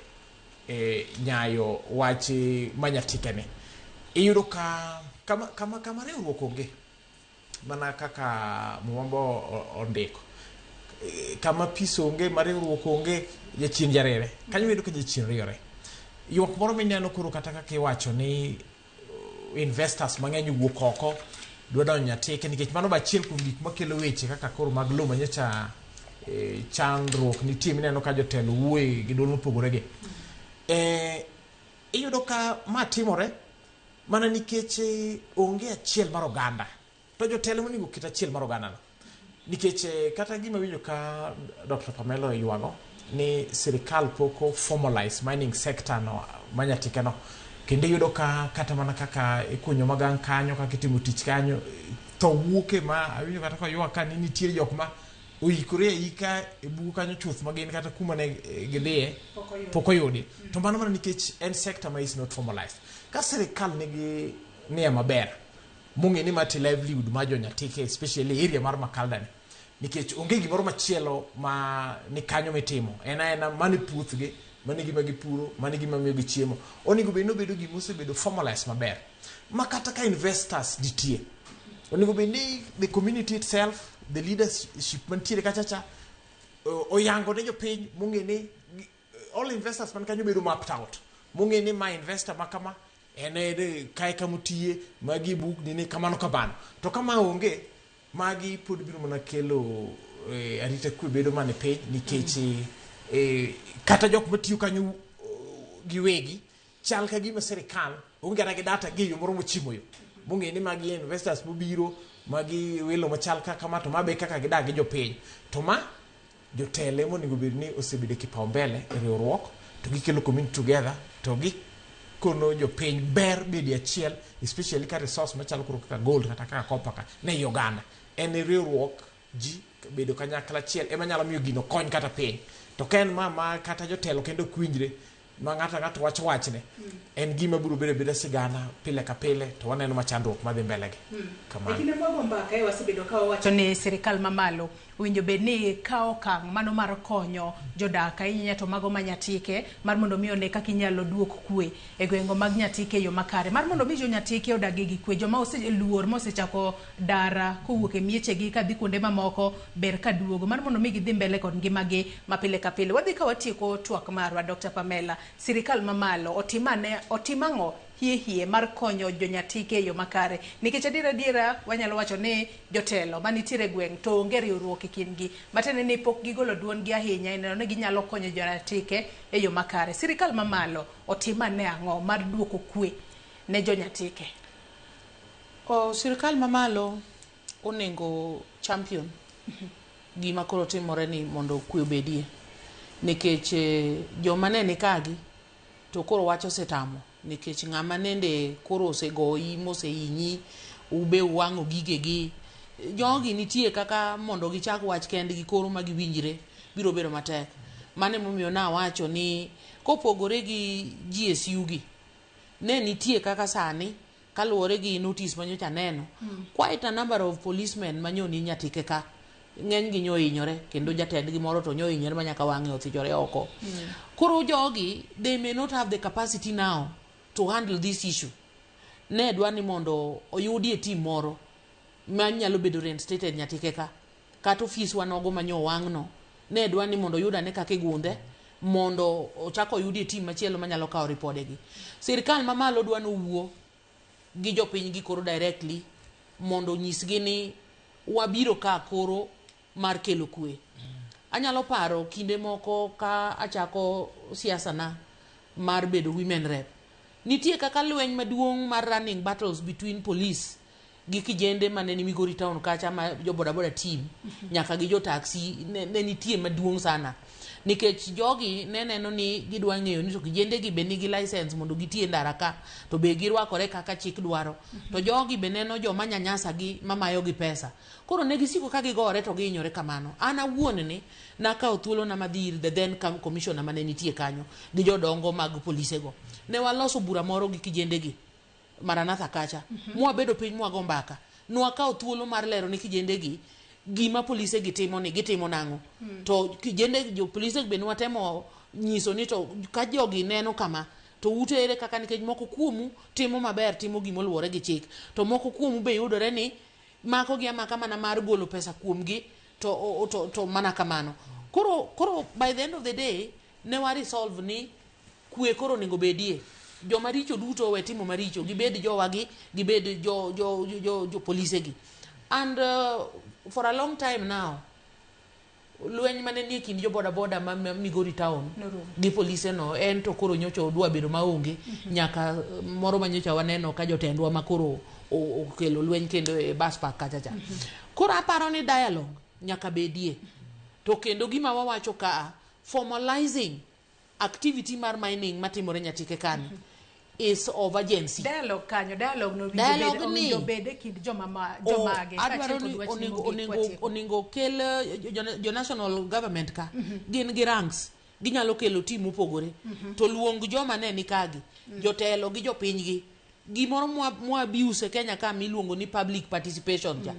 nyayo wach manyatikene. Iyudo ka kama riwruok onge, mana kaka Mumambo ondiko, kama peace onge, ma riwruok onge, jachien jarere. Kanyo iyudo ka jachien riore. Ywak moro mineno koro kata kaka iwacho ni investors mang'eny owuok oko dwa donjo Nyatike, nikech mano be achiel kuom gik makelo weche kaka koro mag lowo manyocha chandruok nitie mineno ka jotelo wuoye gi duol mopogore gi. Iyudo ka ma timore mana nikech onge achiel mar oganda, to jotelo monego ket achiel mar oganda no, nikech kata gima winjo ka Dr. Pamela oywago ni sirikal pok formalize mining sector no manyatike no, kendo iyudo ka kata mana kaka ikunyo magang kanyo, kaka itimo tich kanyo, tho wuoke ma awinjo kata koywak ka ni nitie jok ma oikore aika e bugo kanyo chuth ma gin kata kuma ne gidhiye pok oyudi. To mano mana nikech en sector ma is not formalized. Ka sirikal nigi nia maber mong'e ni mati livelihood mar jonyatike, especially area mar Makalda ni, nikech onge gimoro machielo ma ni kanyo mitimo, en aena mane puothgi, mane gima gipuro, mane gima miyogi chiemo. Onego bed ni obedo gima osebedo formalized maber ma kata ka investors nitie, onego bed ni the community itself, the leadership mantiere kacha cha oyango ne jopiny mong'e ni all investors man kanyo bedo mapped out, mong'e ni ma investor ma kama en kae kamotiye, magi buk ni kamano kamano. To kama onge, magi pod biro mana kelo arita kwe bedo mana e piny, nikech kata jok matiyo kanyo giwegi chal ka gima sirikal onge kata gi data gi yo moro mochimo yo mong'e ni magi investors mobiro, magi welo machal kaka ma, to ma be kaka gidak gi jopiny. To ma jotelo ema onego bed ni osebedo kipaumbele e riwruok, to gikelo community together, to gikono jopiny ber bedo achiel, especially ka resource machalo koro kaka gold kata kaka copper ka ne i oganda. En riwruok ji bedo kanyakla achiel ema nyalo miyo gino kony kata piny. To ka en ma kata jotelo kendo ok winjre, ma ng'ato ang'ato wacho wachne, en gima biro bedo abeda sigana pile ka pile, to waneno ma chandruok madhi mbele gi. Kamano. E kinde mwago mbaka e wasebedo ka wawacho ni sirikal mamalo owinjo bed ni kawo okang' mano mar konyo jodak ahinya to mago ma Nyatike, mar mondo mi one kaka inyalo duok kwe e gwenge mag Nyatike e yo makare, mar mondo mi jo Nyatike odagi gi kwe. Joma oseluor mosechako dara kowuok e miechegi kadhi kuonde mamoko ber ka duogo, mar mondo mi gidhi mbele kod ngimagi ma pile ka pile. Wadhi ka watieko twak marwa, Dr. Pamela, sirikal mamalo otim ang'o hie hie mar konyo jo Nyatike e yo makare, nikech adiera adiera wanyalo wacho ni jotelo manitiere e gweng' to onge riwruok e kindgi, matiende ni pok gigolo duondgi ahinya e neno ni ginyalo konyo jo Nyatike e yo makare. Sirikal mamalo otim ane ang'o mar duoko kwe ne jo Nyatike? Sirikal mamalo onego champion gima koro timore ni mondo kwe obedie, nikech joma ne ni kagi to koro wach osetamo, nikech ng'ama nende koro osegoyi mosehinyi ube uwang'o gigegi, jogi nitie kaka mondo gichak wach kendgi koro ma giwinjre biro bedo matek. Mano emomiyo nawacho ni kopogore gi GSU gi, ne nitie kaka sani kaluwore gi notice manyocha aneno, quite a number of policemen manyo ni Nyatike ka ng'eny gi nyohinyore, kendo jatendgi moro to nyohinyore ma nyaka wang'e othichore oko. Koro jogi, they may not have the capacity now to handle this issue. Ne dwa ni mondo oyudie team moro manyalo bedo reinstated Nyatike ka, kata ofiswa nogo manyo wang'no, ne dwa ni mondo oyud ane kaka igundhe mondo ochak oyudie team machielo manyalo kawo ripodegi. Sirikal mamalo dwa ni owuo gi jopiny gi koro directly mondo onyisgi ni Wabiro ka koro mar kelo kwe. Anyalo paro kinde moko ka achako siasa na mar bedo women rep. Nitie kaka lweny maduong' mar running battles between police gi kijende mane ni Migori town kacha ma jo boda boda team nyaka gi jo taxi ne, ne nitie maduong' sana nikech jogi ne neno ni gidwa ng'eyo ni to kijende gi be nigi license mondo giti e ndara ka to be girwakore kaka chik dwaro to jogi be neno joma nyanyasa gi mamayo gi pesa koro ne gisiko ka gigore to gihinyore kamano an awuon ni nakawo thuolona madhi ir the then commissioner mane nitie kanyo gi jodongo mag polisego ne waloso bura moro gi kijende gi Maranatha kacha mwabedo piny mwago mbaka nwakawo thuolo mar lero ne kijende gi gima polise gi timo ni gitimo nang'o to kijende jo polise be nwatemo nyiso ni to ka jogi neno kama to utere kaka nikech moko kuomu timo maber timo gimoluwore gi chik to moko kuomu be yudore ni mako gi amaka mana mar golo pesa kuomgi to, to, to, to mana kamano koro, koro by the end of the day ne wa resolve ni kwe koro onego bedie joma richo duto owe timo maricho gibed jowagi gibed jo, jo, jo, jo, jo polise gi and for a long time now lweny mane nie kind jo boda boda ma ma Migori town Norumo. gi polise no en to koro nyocha odwa bedo maonge nyaka moro ma nyocha waneno ka jotendwa ma koro okelo lweny kendo e bus park kacha cha koro aparo ni dialogue nyaka bedie to kendo gima wawacho kaa formalizing activity mar mining matimore Nyatike kani is of urgency. Dialogue kanyo, dialogue no Dialogue ni- owinjo bed e kind joma ma jomage adwaro kaachiel kod ni wachni onego mogik onego kwatieko. onego kel jo national government ka gin gi ranks ginyalo kelo team mopogore to luong joma ne ni kagi jotelo gi jopinygi gimoro mwa, mwa abuse e Kenya ka miluongo ni public participation cha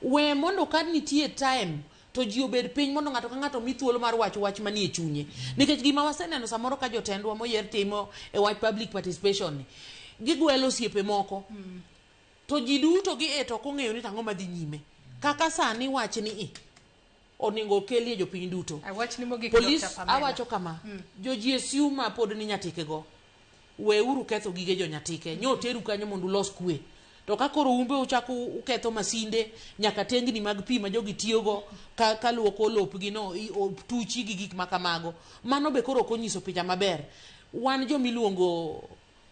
we mondo ka nitie time to ji obed piny mondo ng'ato ka ng'ato mi thuolo mar wacho wach manie chunye nikech gima waseneno samoro ka jotendwa moyier timo e wach public participation ni gigwelo osiepe moko to ji duto gi e to ok ong'eyo ni to ang'o madhi nyime kaka sani wach ni i onego okelie jopiny duto Awachni mogik polis Dr. Pamela. awacho kama jo GSU ma pod ni Nyatike go weuru ketho gige jo Nyatike nyo teru kanyo mondo ulos kwe to ka koro umbe uchako uketho masinde nyaka tengni mag pi ma jogi tiyogo ka, ka luoko lopgi no tuchi gi gik ma kamago mano be koro ok onyiso picha maber wan jomiluongo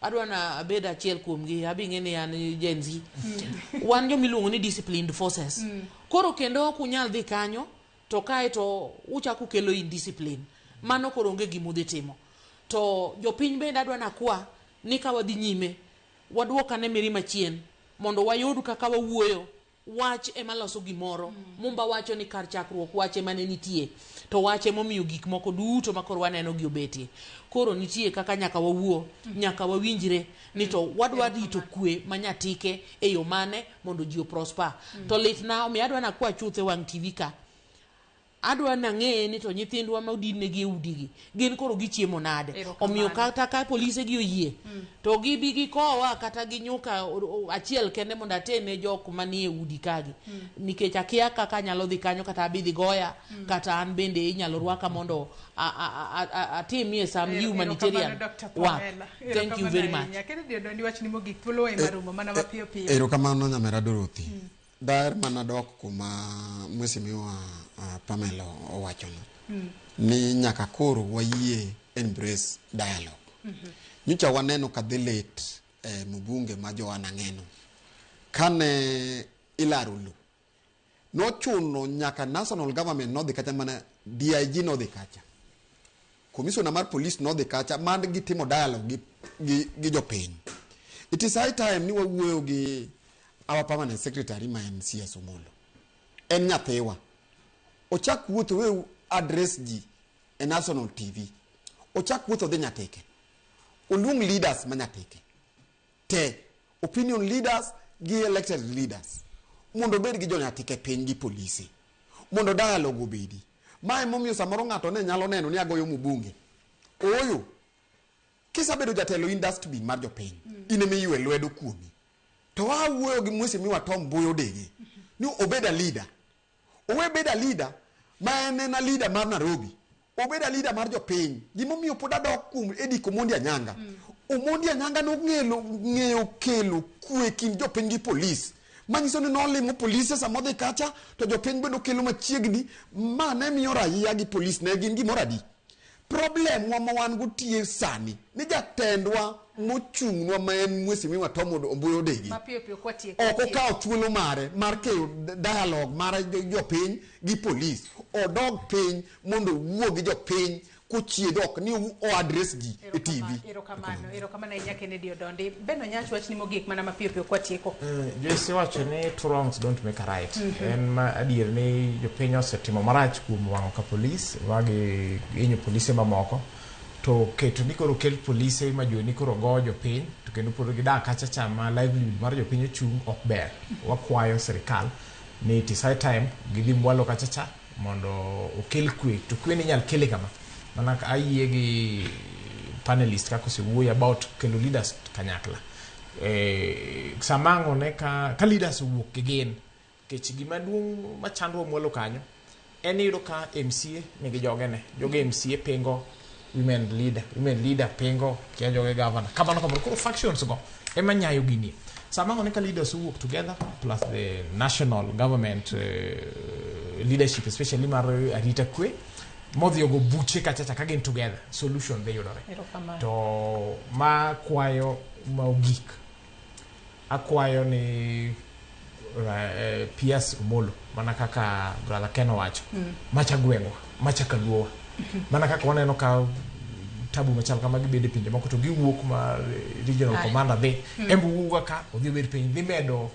adwa na abed achiel kuomgi abi ng'e ni an Gen Z wan jomiluongo ni disciplined forces koro kendo ok unyal dhi kanyo to kae to uchako kelo indiscipline mano koro onge gima udhi timo to jopiny bende adwa nakwa ni ka wadhi nyime waduok ane mirima chien mondo wayud kaka wawuoyo wach ema loso gimoro mumba wacho ni kar chakruok wach ema ne nitie to wach emomiyo gik moko duto ma koro waneno gi obetie koro nitie kaka nyaka wawuo nyaka wawinjre ni to wadwa rito kwe ma Nyatike e yo mane mondo ji oprosper to litna omiyo adwa nakwa chuth e wang' TV ka adwa nang'e ni to nyithindwa ma odin negi e udigi gin koro gichiemo nade Erokamano. omiyo kata ka polise gi oyie to gibi gikowa kata gi nyuka achiel kende mondo atene jok manie udi kagi nikech akia kaka anyalo dhi kanyo kata abi dhi goya kata an bende inyalo rwaka mondo atimie some humanitarian Erokamano, Dr. work Pamela. thank you Erokamano very much ahinya. Kennedy Odondi wachni mogik thuolo ema rumo mana mapiyo piyo. Erokamano nyamera Dorothy. Daher mana dok kuma mheshimiwa Pamela owachono ni nyaka koro wayie embrace dialogue. Nyocha waneno ka dhi lit eh, mbunge ma Joana Ng'eno kane ilaro lo nochuno nyaka national government nodhi kacha mana DIG nodhi kacha commissioner mar police nodhi kacha man gitimo dialogue gi jopiny it is high time ni wawuoyo gi our permanent secretary ma en CS Omolo en nyathiwa ochak wuotho we address ji e national TV ochak wuotho dhi Nyatike oluong leaders ma Nyatike te opinion leaders gi elected leaders mondo obed gi jonyatike piny gi polisi mondo dialogue obedi mae momiyo samoro ng'ato ne nyalo neno ni agoyo mbunge ooyo kisabedo jatelo in dustbin mar jopiny in ema iywe lwedo kuomi to wawuoyo gi mheshimiwa Tom Mboya Dege ni obed a leader owe bedo a leader ma en en a leader mar Nairobi obed a leader mar jopiny gimomiyo pod adok kuom Eric Omondi Anyanga Omondi Anyanga nong'elo ng'eyo kelo kwe kind jopiny gi polis Manyiso ni nolimo polise sama odhi kacha to jopiny bende okelo machiegni ma ne miyo raia gi polis ne gin gimoro adi. Problem wa ma wan go tie sani ni jatendwa mochung'nwa ma en Mheshimiwa Tom Ombuya Odegi Mapiyo piyo kwatieko. ok okawo thuolo mare mar keyo dialogue mar jopiny gi polis odog piny mondo owuo gi jopiny kochiedho ok ni o address ji e TV. Erokamano, erokamano ahinya Kennedy Odondi. Ben Onyach wachni mogik mana mapiyo piyo kwatieko. Joyce iwacho ni two wrongs don't make a right. En ma adier ni jopiny osetimo marach kuom wang'o ka polis ma gihinyo polise mamoko to keto ni koro kel polise ma joni koro go jopiny to kendo pod gidak kacha cha ma livelihood mar jopiny ochung' ok ber. Wakwayo sirikal ni it is high time gidhi mwalo kacha cha mondo okel kwe to kwe ni inyal kele kama mana ka ayie gi panelist kaka osewuoyo about kelo leaders kanyakla sama ang' one ka, ka leaders owuok gi gin nikech gima duong' machandruok mwalo kanyo en iyudo ka MCA nigi jogene joge MCA pingo women leader women leader pingo kia joge governor kamano kamano koro factions go ema nyayo gini sama ang' one ka leaders owuok together plus the national government leadership especially mar arita kwe modhi ogo buche kacha cha ka gin together solution dhi yudore Erokamano. to ma kwayo ma ogik akwayo ni PS Omolo mana kaka brother Ken owacho macha gweng'wa macha kaluowa mana kaka waneno ka tabu machal kama gibedo e pinje moko to giwuok ma regional Aye. commander dhi embe wuoga ka odhi obed piny dhi medo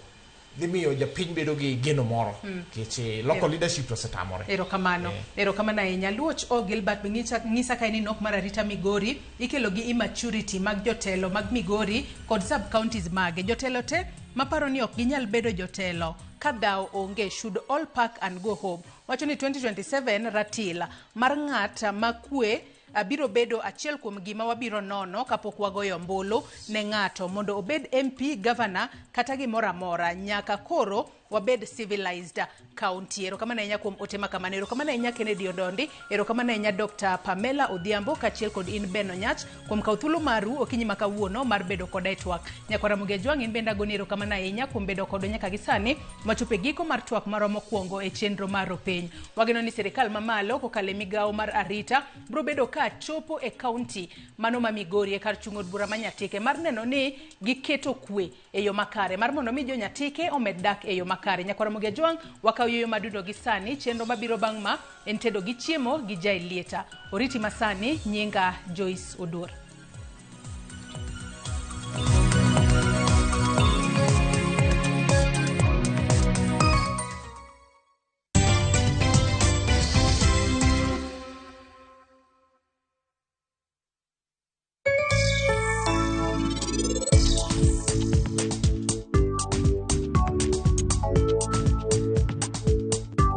dhi miyo japiny bedo gi geno moro nikech local leadership to osetamore. Erokamano. Erokamano ahinya. Luoch O Gilbert be ng'isa kae ni nok mar arita Migori ikelo gi immaturity mag jotelo mag Migori kod sub counties mage. Jotelo te maparo ni ok ginyal bedo jotelo ka dhaw onge should all pack and go home. Wacho ni 2027 ratil mar ng'at ma kwe biro bedo achiel kuom gima wabiro nono kapok wagoyo ombulu ne ng'ato mondo obed MP, governor kata gimoro amora. Nyaka koro wabed civilized county. Erokamano ahinya kuom ote ma kamano. Erokamano ahinya Kennedy Odondi. Erokamano ahinya Dr. Pamela Odhiambo kaachiel kod in Ben Onyach kuom kawo thuolo maru okinyi ma kawuono mar bedo koda e twak. Nyakwara Ramogi Ajwang' in bende agoni erokamano ahinya kuom bedo kodwa nyaka gi sani machopo e giko mar twak marwa mokwongo e chenro mar Ropiny. Wageno ni sirikal mamalo kokalo e migawo mar arita biro bedo ka chopo e kaunti mano ma Migori e kar chung' od bura ma Nyatike mar neno ni giketo kwe e yo makare mar mondo mi jo Nyatike omed dak e yo makare. Nyakwara Ramogi Ajwang' wakaw yueyo madundo gi sani chenro mabiro bang' ma en tedo gi chiemo gi Jael Lieta. Oriti masani nyinga Joyce Oduor.